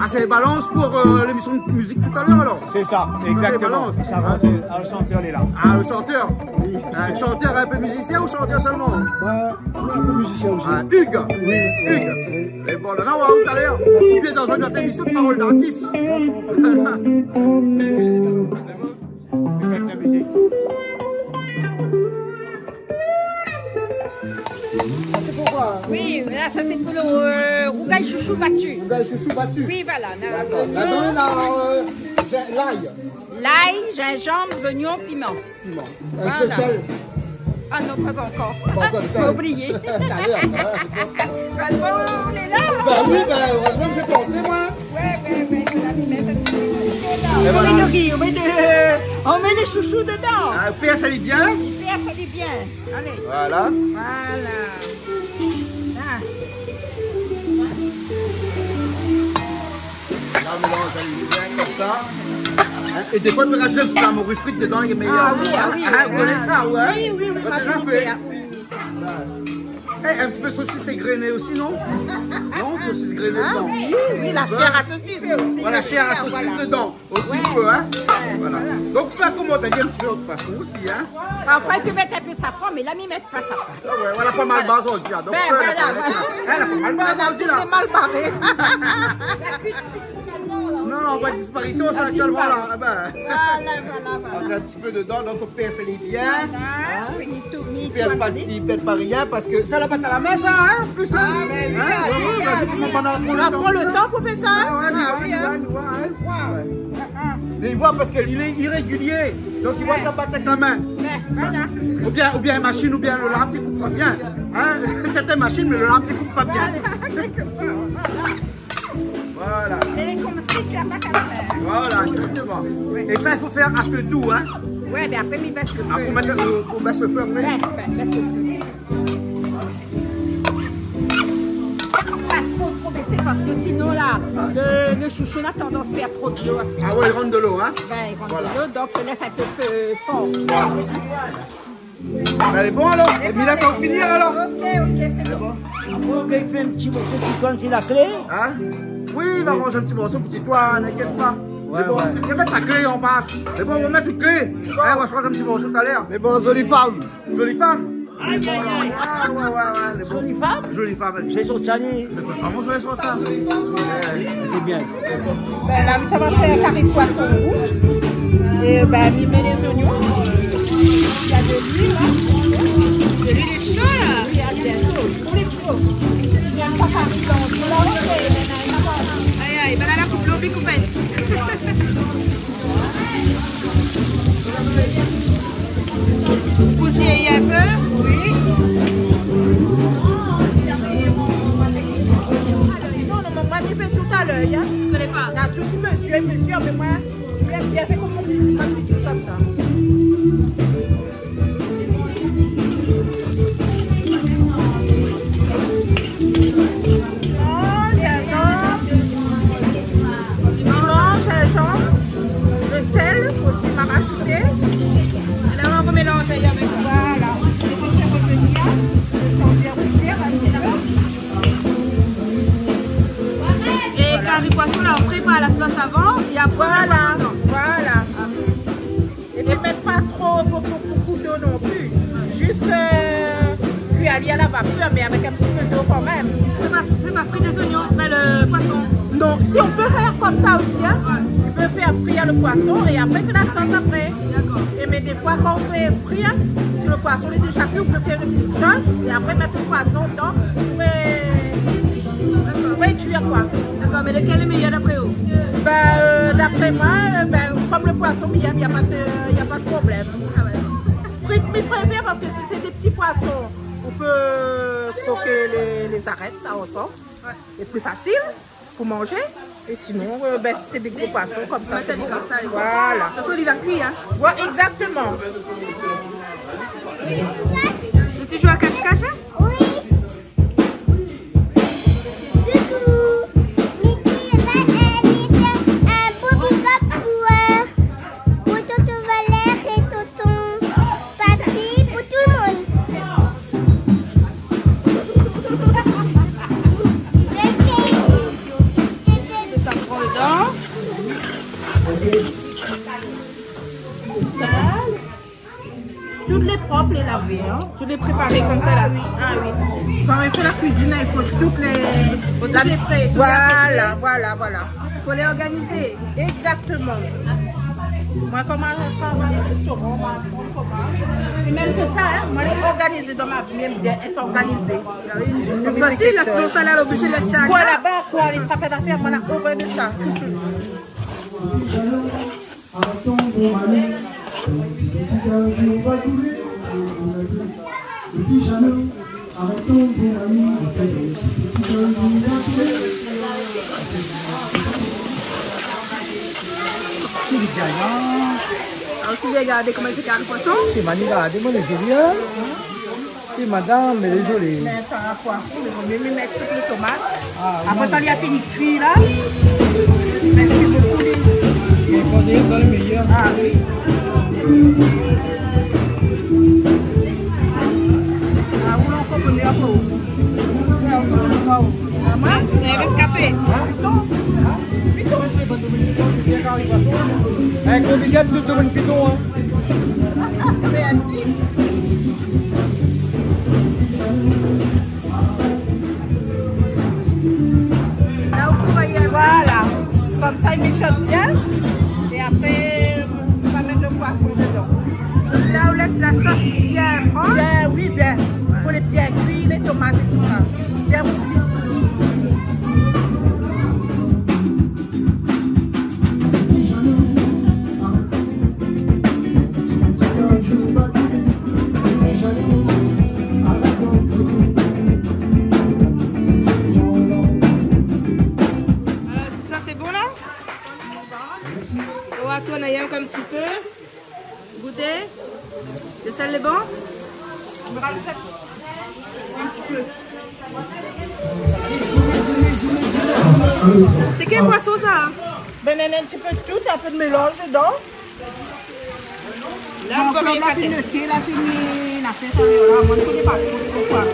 Ah, c'est les balances pour, euh, l'émission de musique tout à l'heure, alors. C'est ça, exactement. Ça, c'est les balances. Ça rentre, ah, le chanteur, il est là. Ah, le chanteur. Oui. Un chanteur un peu musicien ou chanteur seulement ? Ben, un peu musicien aussi. Ah, Hugues. Oui, Hugues. Oui. Et bon, là, on va tout à l'heure. Ou bien dans une autre émission de Parole d'artiste. D'accord. Merci, d'accord. C'est quoi, là ? Oui, là, ça, c'est pour le, euh, rougail chouchou battu. Rougail chouchou battu. Oui, voilà. D'accord. Là-dedans, on a, euh, l'ail. L'ail, gingembre, oignon, piment. Piment. Voilà. Un peu de sel ? Ah non, pas encore. Pas encore de sel. J'ai oublié. Allez, hein. Heureusement, on est là. Bah oui, bah, heureusement que j'ai pensé, moi. Ouais, ouais, ouais, on a mis un petit peu de sel là. Et voilà. On met le riz, on met le, on met les chouchous dedans. Ah, le père, ça allait bien ? Le père, ça allait bien. Allez. Voilà. Voilà. Ah. Là, on mélange bien comme ça. Hein, et des fois, tu rajoutes un petit peu la morue frite dedans, il est meilleur. Ah oui, ah oui. Hein, vous connaissez ça, ouais ? Oui, oui, oui, ma fille, oui. Eh, in ti pé sosis égréné osi, non ? Non, sosis égréné dedan. Ah oui, oui, la shèr a sosis. Voilà, shèr a sosis dedan osi, in pé, in. Voilà. Donk, ou pé komant in ti pé lot fason osi, in. Parfoi i pé mèt in pé safran, mé la mi mèt pa safran. Ah ouais, voilà, pa mal bazé, on diré. Donk, euh, voilà, voilà. Èl la pa mal bazé, on diré. Madame, tout est mal barré. Non, non, on voit disparition, ça, actuellement, là. Ah ben. Voilà, voilà, voilà. On a un petit peu dedans, donc faut pincer les biens. Voilà, hein. Puis tout, puis tout. Ils perdent pas, ils perdent pas rien parce que ça, la pâte à la main, ça, hein, en plus, hein. Ah, ben oui, oui, oui. Hein, vraiment, on a dû prendre le temps pour faire ça, hein. Ah ouais, ouais, ouais, ouais. Waouh. Ouais. Ah, ah. Mais il voit parce qu'il est irrégulier. Donc, il voit sa pâte avec la main. Ouais, voilà. Ou bien, ou bien machine, ou bien le lame, tu coupes pas bien. Hein ? Certaines machines, mais le lame, tu coupes pas bien. Voilà. Voilà. Et comme si tu as pas qu'à le faire. Voilà, exactement. Ouais. Et ça, il faut faire à feu doux, hein. Ouais, mais après, mi bès le fé. Après, on met le, on baisse le feu après. Ouais, ouais, bès le fé. Pa tro, tro bésé, parske sinon, la, le, le shoushou na tandans fé tro dolo. Ah ouais, i rann dolo, in ? Ben, i rann dolo, donk i lès in pé, euh, for. Voilà. Bin, lé bon alor. Épi la, sa va finir alor. Ok, ok, sé bon. Apré, ou gingn fé in ti morso pou tourn si la klé. In ? Oui, i va ranz in ti morso pou ti tourn, inkièt pa. Ouais, ouais. Lé bon. I mèt sa klé an bas. Lé bon, nou mèt in klé. Bon. In, nou va fé in ti morso talèr. Mé bon, zoli fanm. Zoli fanm. Ay, ay, ay. Ah, ouais, ouais, ouais, lé bon. Zoli fanm ? Zoli fanm. Sé son tali. Mé koman sa, sa ? Sé bien. Bin la, sa va fé kari poison rouj. É bin, mi mèt lé zoignon. Na de luil la. Luil lé sho la. Oui, a bientôt. Pou lé pros. Néna pa kari blan. Ay, ay, bin la, la koup lo, mi koup. Bouzi in pé. Oui. Non, non, mé moin, mi fé tout a lèy, in. Ou koné pa ? Na tout i mezir, i mezir, mé moin, mi èm bien fé konm mon kuizine, ma kuizine konmsa. Piman, zinzanm, piman, zinzanm, le sèl osi, ma rajouté. É la, nou va mélanzé avèk. Voilà. É nou fé revenir, le tan bien bouyi in ti pé. É kari poison la, nou prépar la sos avan, é apré, voilà, nou mèt dedan. Voilà. Épi mèt pa tro, boukou, boukou dolo non pli. Zis, euh, kui ali a la vapèr, mé avèk in ti pé dolo kanmèm. Fé pa, fé pa frir lé zoignon, mé le poison. Non, si on peut faire comme ça aussi, hein. Ouais. On peut faire frire le poisson et après faire la sauce après. D'accord. Et mais des fois, quand on fait frire, si le poisson est déjà cuit, on peut faire une petite sauce et après mettre le poisson dedans pour, euh, pour réduire, quoi. D'accord, mé lékèl lé méyèr d'apré ou ? Ben, euh, d'après moi, euh, ben, konm le poison, il y a, il y a pas de, il y a pas de problème. Ah ouais. Frit, mi préfèr, parske si sé dé ti poison, ou pé kroké lé, lé zarèt, sa ansanm. Ouais. Lé pli fasil pou manzé. É sinon, euh, ben, si sé dé gro poison konmsa, sé bon. Mèt ali konmsa, lé bon. Voilà. De tout fason, li va kui, in. Ouais, exactement. Ou toultan a kash-kash, in ? Oui. Coucou. Mi fé, mi fé in gro big up pou, euh, pou tonton Valère é tonton Papi, pou tout le monde. Sa pran le tan. Tout lé prop, lé lavé, in. Tout lé préparé konmsa la. Ah oui, ah oui. Kan i fé la kuizine, i fo tout lé, fo tout lé pré, tout lé pré. Voilà, voilà, voilà. Fo lé organizé. Exactement. Moin, koman mi travay sovan, moin, moin, koman. É mèm ke sa, in, moin lé organizé dan ma vi, mi èm bien èt organizé. Sé fasil, la, sinon sa la, lé oblizé lès sa. Voilà, ba, koi, lé trap d'afèr, moin la orèr de sa. Arèt tonn, mon mari. Ti kaz, nou va koulé. Ti kaz, nou va koulé. Arèt tonn, mon mari. Ti kaz, nou va koulé. Sé bien, in ? Alor, si ou gard koman i fé kari poison. Sé mani, gard, moin lé zoli, in ? Ti madam, lé zoli. Mé sa, poison, mé vo mié mi mèt tout lé tomat. Ah, oui. Apré, kan li la fini kui la, mèt in ti pé poulé. Lé bon, lé méyèr. Ah oui. Ah, ou la ankor bonèr apré ou. Maman, lé réskapé. Piton. Piton. Avèk mon big up, tout domoun piton, in. Mèrsi. La, ou kouv ali. Voilà. Komsa, i miksh bien. É apré, ou va mèt lo poison dedan. La, ou lès la sos bien pran. Bien, oui, bien. Fo lé bien kui, lé tomat é tousa. Bien rousi. Alor, sa sé bon la ? Ou va tourn ankor in ti pé. Gouté. Lo sèl lé bon ? Sé kèl poison sa ? Bin, néna in ti pé tout, in pé de mélanz dedan. La, nou va mèt la fini, la fini, la fé sa, la, moin, mi koné pa tro, tro koi.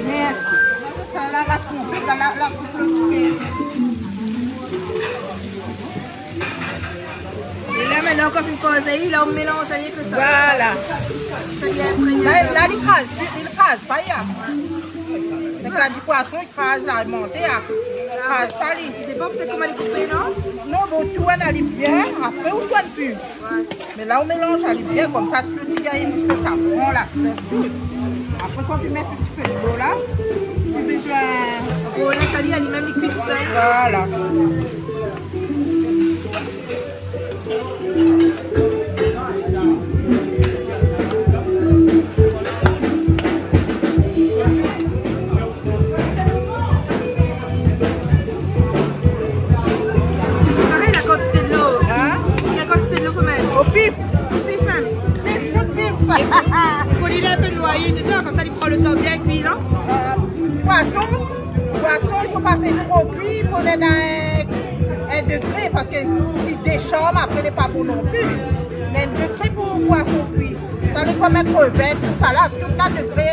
Mèrsi. Sa la, la koup, la, la koup lo ti pé. É la, mintnan, kan ou fine kozé, la, ou mélanz ali èk sa. Voilà. Sa i lé apré. La, la, li kraz, li kraz pa, ya. Mé kan la di poison, Kraz la, monté, a. Kraz pa li. I dépan pétèt koman li koupé, non ? Non, bon, tourn ali bien, apré ou tourn pi. Ouais. Mé la, ou mélanz ali bien, komsa, tout i gingn in ti pé, sa pran la sos, tout. Apré, kan ou mèt in ti pé dolo la, ou bézoin. Bon, la, sa li, ali mèm, li kui sa. Voilà. Parèy, la kantité dolo. Hin ? La kantité dolo, koman ? O pif. O pif, hin ? Pif, tout pif. I fo li lé in pé noyé dedan, komsa li pran lo tan bien kui, non ? Euh, poison, Poison, i fo pa fé tro kui, i fo néna in, in dégré, parske si i déshanm, apré, lé pa bon non pli. Néna in dégré pou poison kui. Sa lé konm krevèt, tousa la, tout la dégré,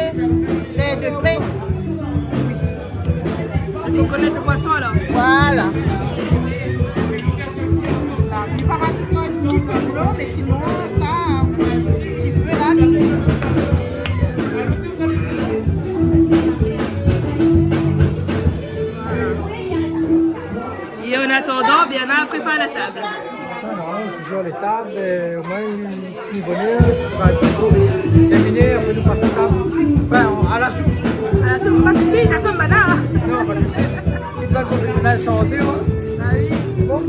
néna in dégré. Oui. I fo konèt lo poison, alor. Voilà. La, li pa razout in ti pé dolo, mé sinon, sa, in ti pé la, li É an atandan, Bernard prépar la tab. Ah non, toujours les tables, euh, au moins, une, une bonne heure, pas trop. Terminé, après, nous passons à table. Enfin, à la soupe. À la soupe, pas tout de suite, attends, bah là. Non, pas tout de suite. Une blague professionnelle sans deux, hein. Bah oui. Bon.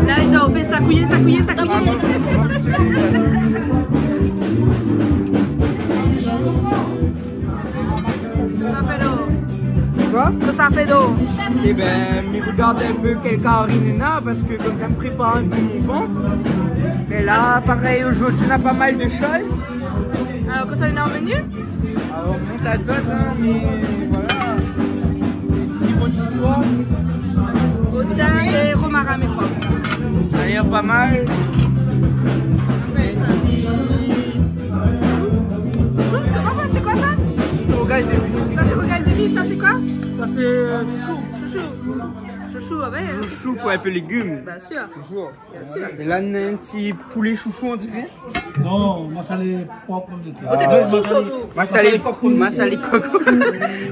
La, i fé sakouy, sakouy, sakouy. Sa fé dolo. Koi ? Sa fé dolo. Ébin, mi rogard in pé kèl kari néna, parske konmsa mi prépar in pé mon vant. Mé la, parèy, zordi, néna pa mal de shoz. Alor, kosa néna an menu ? Alor, mont azot, hin, mé voilà. Ti bon ti poi. Au thym et romarin, mi kroi. Sa a lèr pa mal. Chouchou, koman, sé koi sa ? Rougay zévi. Sa sé rougay zévi, sa sé koi ? Sa sé, euh, chouchou. Chouchou. Chouchou, ah ouais. Chouchou pou in pé légim. Bien sûr. Toujours. Bien sûr. É la, néna in ti poulé chouchou, on diré. Non, masalé por pomdetèr. Ah, masalé, masalé kok pomdetèr. Masalé kok.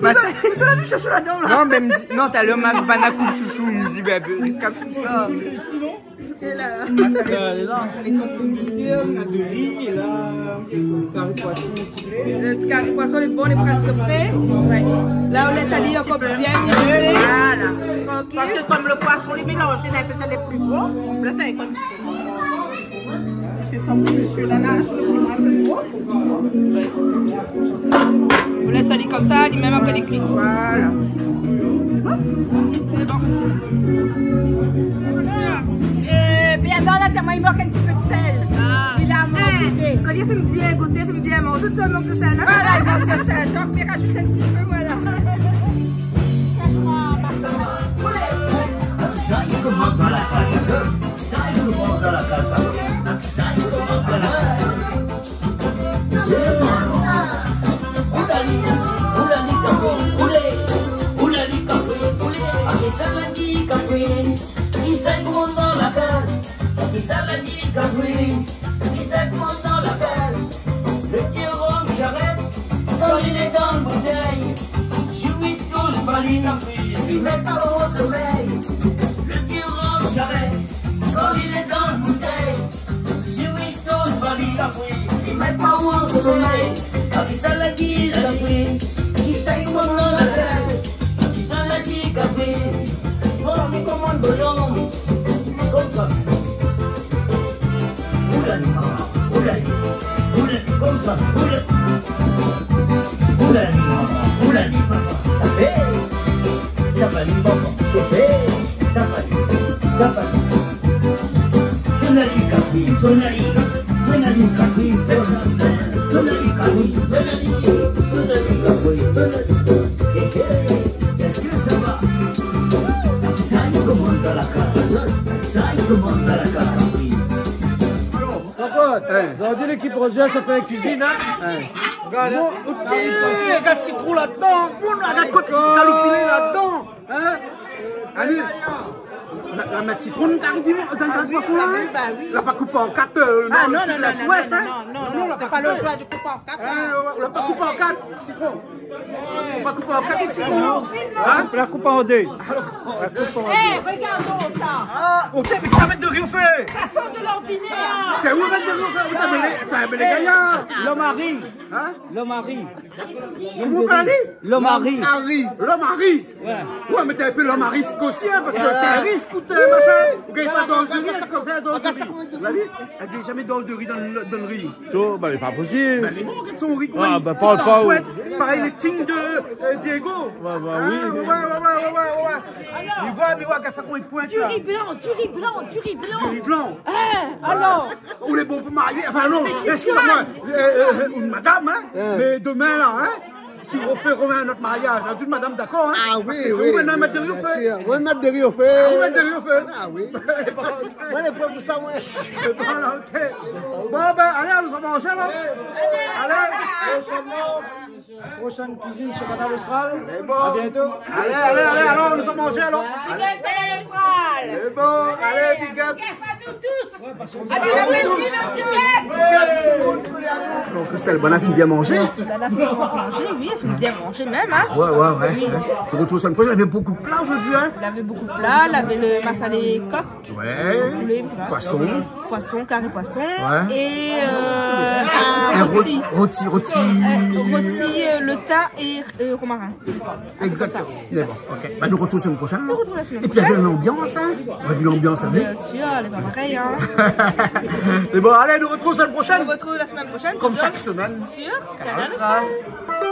Mé sa, mé sa, la vi chouchou ladan la. Non, mé mi di, non, talèr, ma bann la koup chouchou, mi di, bin, risk a tout sa. É la. Masalé, euh, la, masalé kok pomdetèr, néna do ri, é la, kari poison osi. Lo ti kari poison, lé bon, lé prèsk pré. Ouais. La, ou lès ali ankor bien miksé. Voilà. Trankil. Parske konm lo poison lé mélanzé, néna in pé sa lé pli gro, la, sa lé konm Sé konm mésyé la, la, sé lo piman in pé tro. Ou lès ali konmsa, li mèm apré li kui. Voilà. Bon. Sé bon. Euh, bien, dan la, sa, moin, i mank in ti pé de sèl. Ah. Li la manké. Kan li fé bien gout, fé bien manzé, tout sa, donk sé sa, la. Voilà, donk sé sa. Donk, mi rajout in ti pé, voilà. Sa i komans dan la kaz. Sa i komans dan la kaz. Sa i komans dan la kaz. Oulali, oulali, kafé, oulé, oulali, kafé, oulé. Aki sa la di kafé, kisa i komans dan la kaz? Aki sa la di kafé, kisa i komans dan la kaz? Le ti rom sharèt, kan li lé dan boutèy, zoué tous bali na pri, li mèt pa o somèy. Le ti rom sharèt, kan li lé dan boutèy, zoué tous bali na pri, li mèt pa o somèy. Aki sa la di la pri, kisa i komans dan la kaz? Aki sa la di kafé, fo mi komann bolon. Konmsa. Oulali, mama, oulali, oulali, konmsa, oulali. Oulali, mama, oulali, papa. Tapé, tapali, papa, sofé, tapali, tapali. Sonali, kafé, sonali, sonali, kafé, sonali, kafé, sonali, sonali, kafé, sonali. Eh, eh, èske sa va? Sa i komans dan la kaz, sa i komans dan la kaz. Alor, Mon pote, zordi lékip Roger sa fé kuizine, in. Gard, gard sitron ladan, moun la gard kot kaloupilé ladan, in. Alé, la, la mèt sitron dan kari piman, dan kari poison la, in. Ba oui. La pa koup an kat, euh, non, non, non, non, non, non, la pa koup an kat, sitron. Ou la koup an kat, sitron. In ? Ou la koup an dé. Ou la koup an dé. Eh, regarde donc ça. Ah, OK, mé sa i mèt dori o fé. Ça sort de l'ordinaire. Sé ou i mèt dori o fé ? Ou té bèl, té bèl gayar. Lomari. In ? Lomari. Koman ou apèl ali ? Lomari. Lomari. Lomari. Ouais. Ouais, mé té apèl Lomari osi, in, parske té risk, tout, euh, machin. Ou gingn pa doz dori, konmsa, doz dori. Ou la vi ? Èl i mèt zamé doz dori dan, dan lo ri. Tout, ben, lé pa posib. Ben, lé bon, gard son ri, koman li, pa, pa, parèy lé ting de, euh, Diego. Ouais, ouais, oui. Ah, ouais, ouais. Li voi, li voi, gard sa koman li point la. Du riz blanc, du riz blanc, du riz blanc. Du riz blanc. Hein, alors. Ou lé bon pou marié, enfin non, excusez-moi, euh, euh, une madame, hein, mais demain là, hein, si on fait, on fait un autre mariage, hein, d'une madame, d'accord, hein, ah oui, parce que c'est oui, vous maintenant, bien sûr. Mettre de riz au feu. Oui, mettre de riz au feu. Ah, vous mettez de riz au feu. Ah oui. Bon, ok. Moi, lé pré pou sa, moin. Bon, ben, allez, nou sa manzé, la. Allez, prochainement, prochaine cuisine sur Kanal Austral. À bientôt. Allez, allez, allez, alor, nou sa manzé, alor. Big up, Kanal Austral. Lé bon, allez, big up. Big up à nous tous. Allez, la fête, big up. Big up. Bon, Christelle, bon, la fine bien manzé. Bon, la fine bien manzé, oui, la fine bien manzé mèm, hein. Ouais, ouais, ouais. Oui. Nou artrouv la semaine prochaine. Il y avait beaucoup de plats aujourd'hui, hein. Il y avait beaucoup de plats, il y avait le massalé coq. Ouais. Poulet, poisson. Poisson, carré poisson. Ouais. Et, euh, un rôti. Rôti, rôti. Euh, rôti, euh, le thym et, euh, romarin. Exactement. D'accord. Bon, ok. Ben, nou artrouv la semaine prochaine, hein. Nou artrouv la semaine prochaine. Et puis, il y avait l'ambiance, hein. On a vu l'ambiance, hein. Bien sûr, lé pa parèy, hein. Mé bon, allez, nou artrouv la semaine prochaine. Nou artrouv la semaine prochaine, toujours sur Kanal Austral. Comme chaque semaine.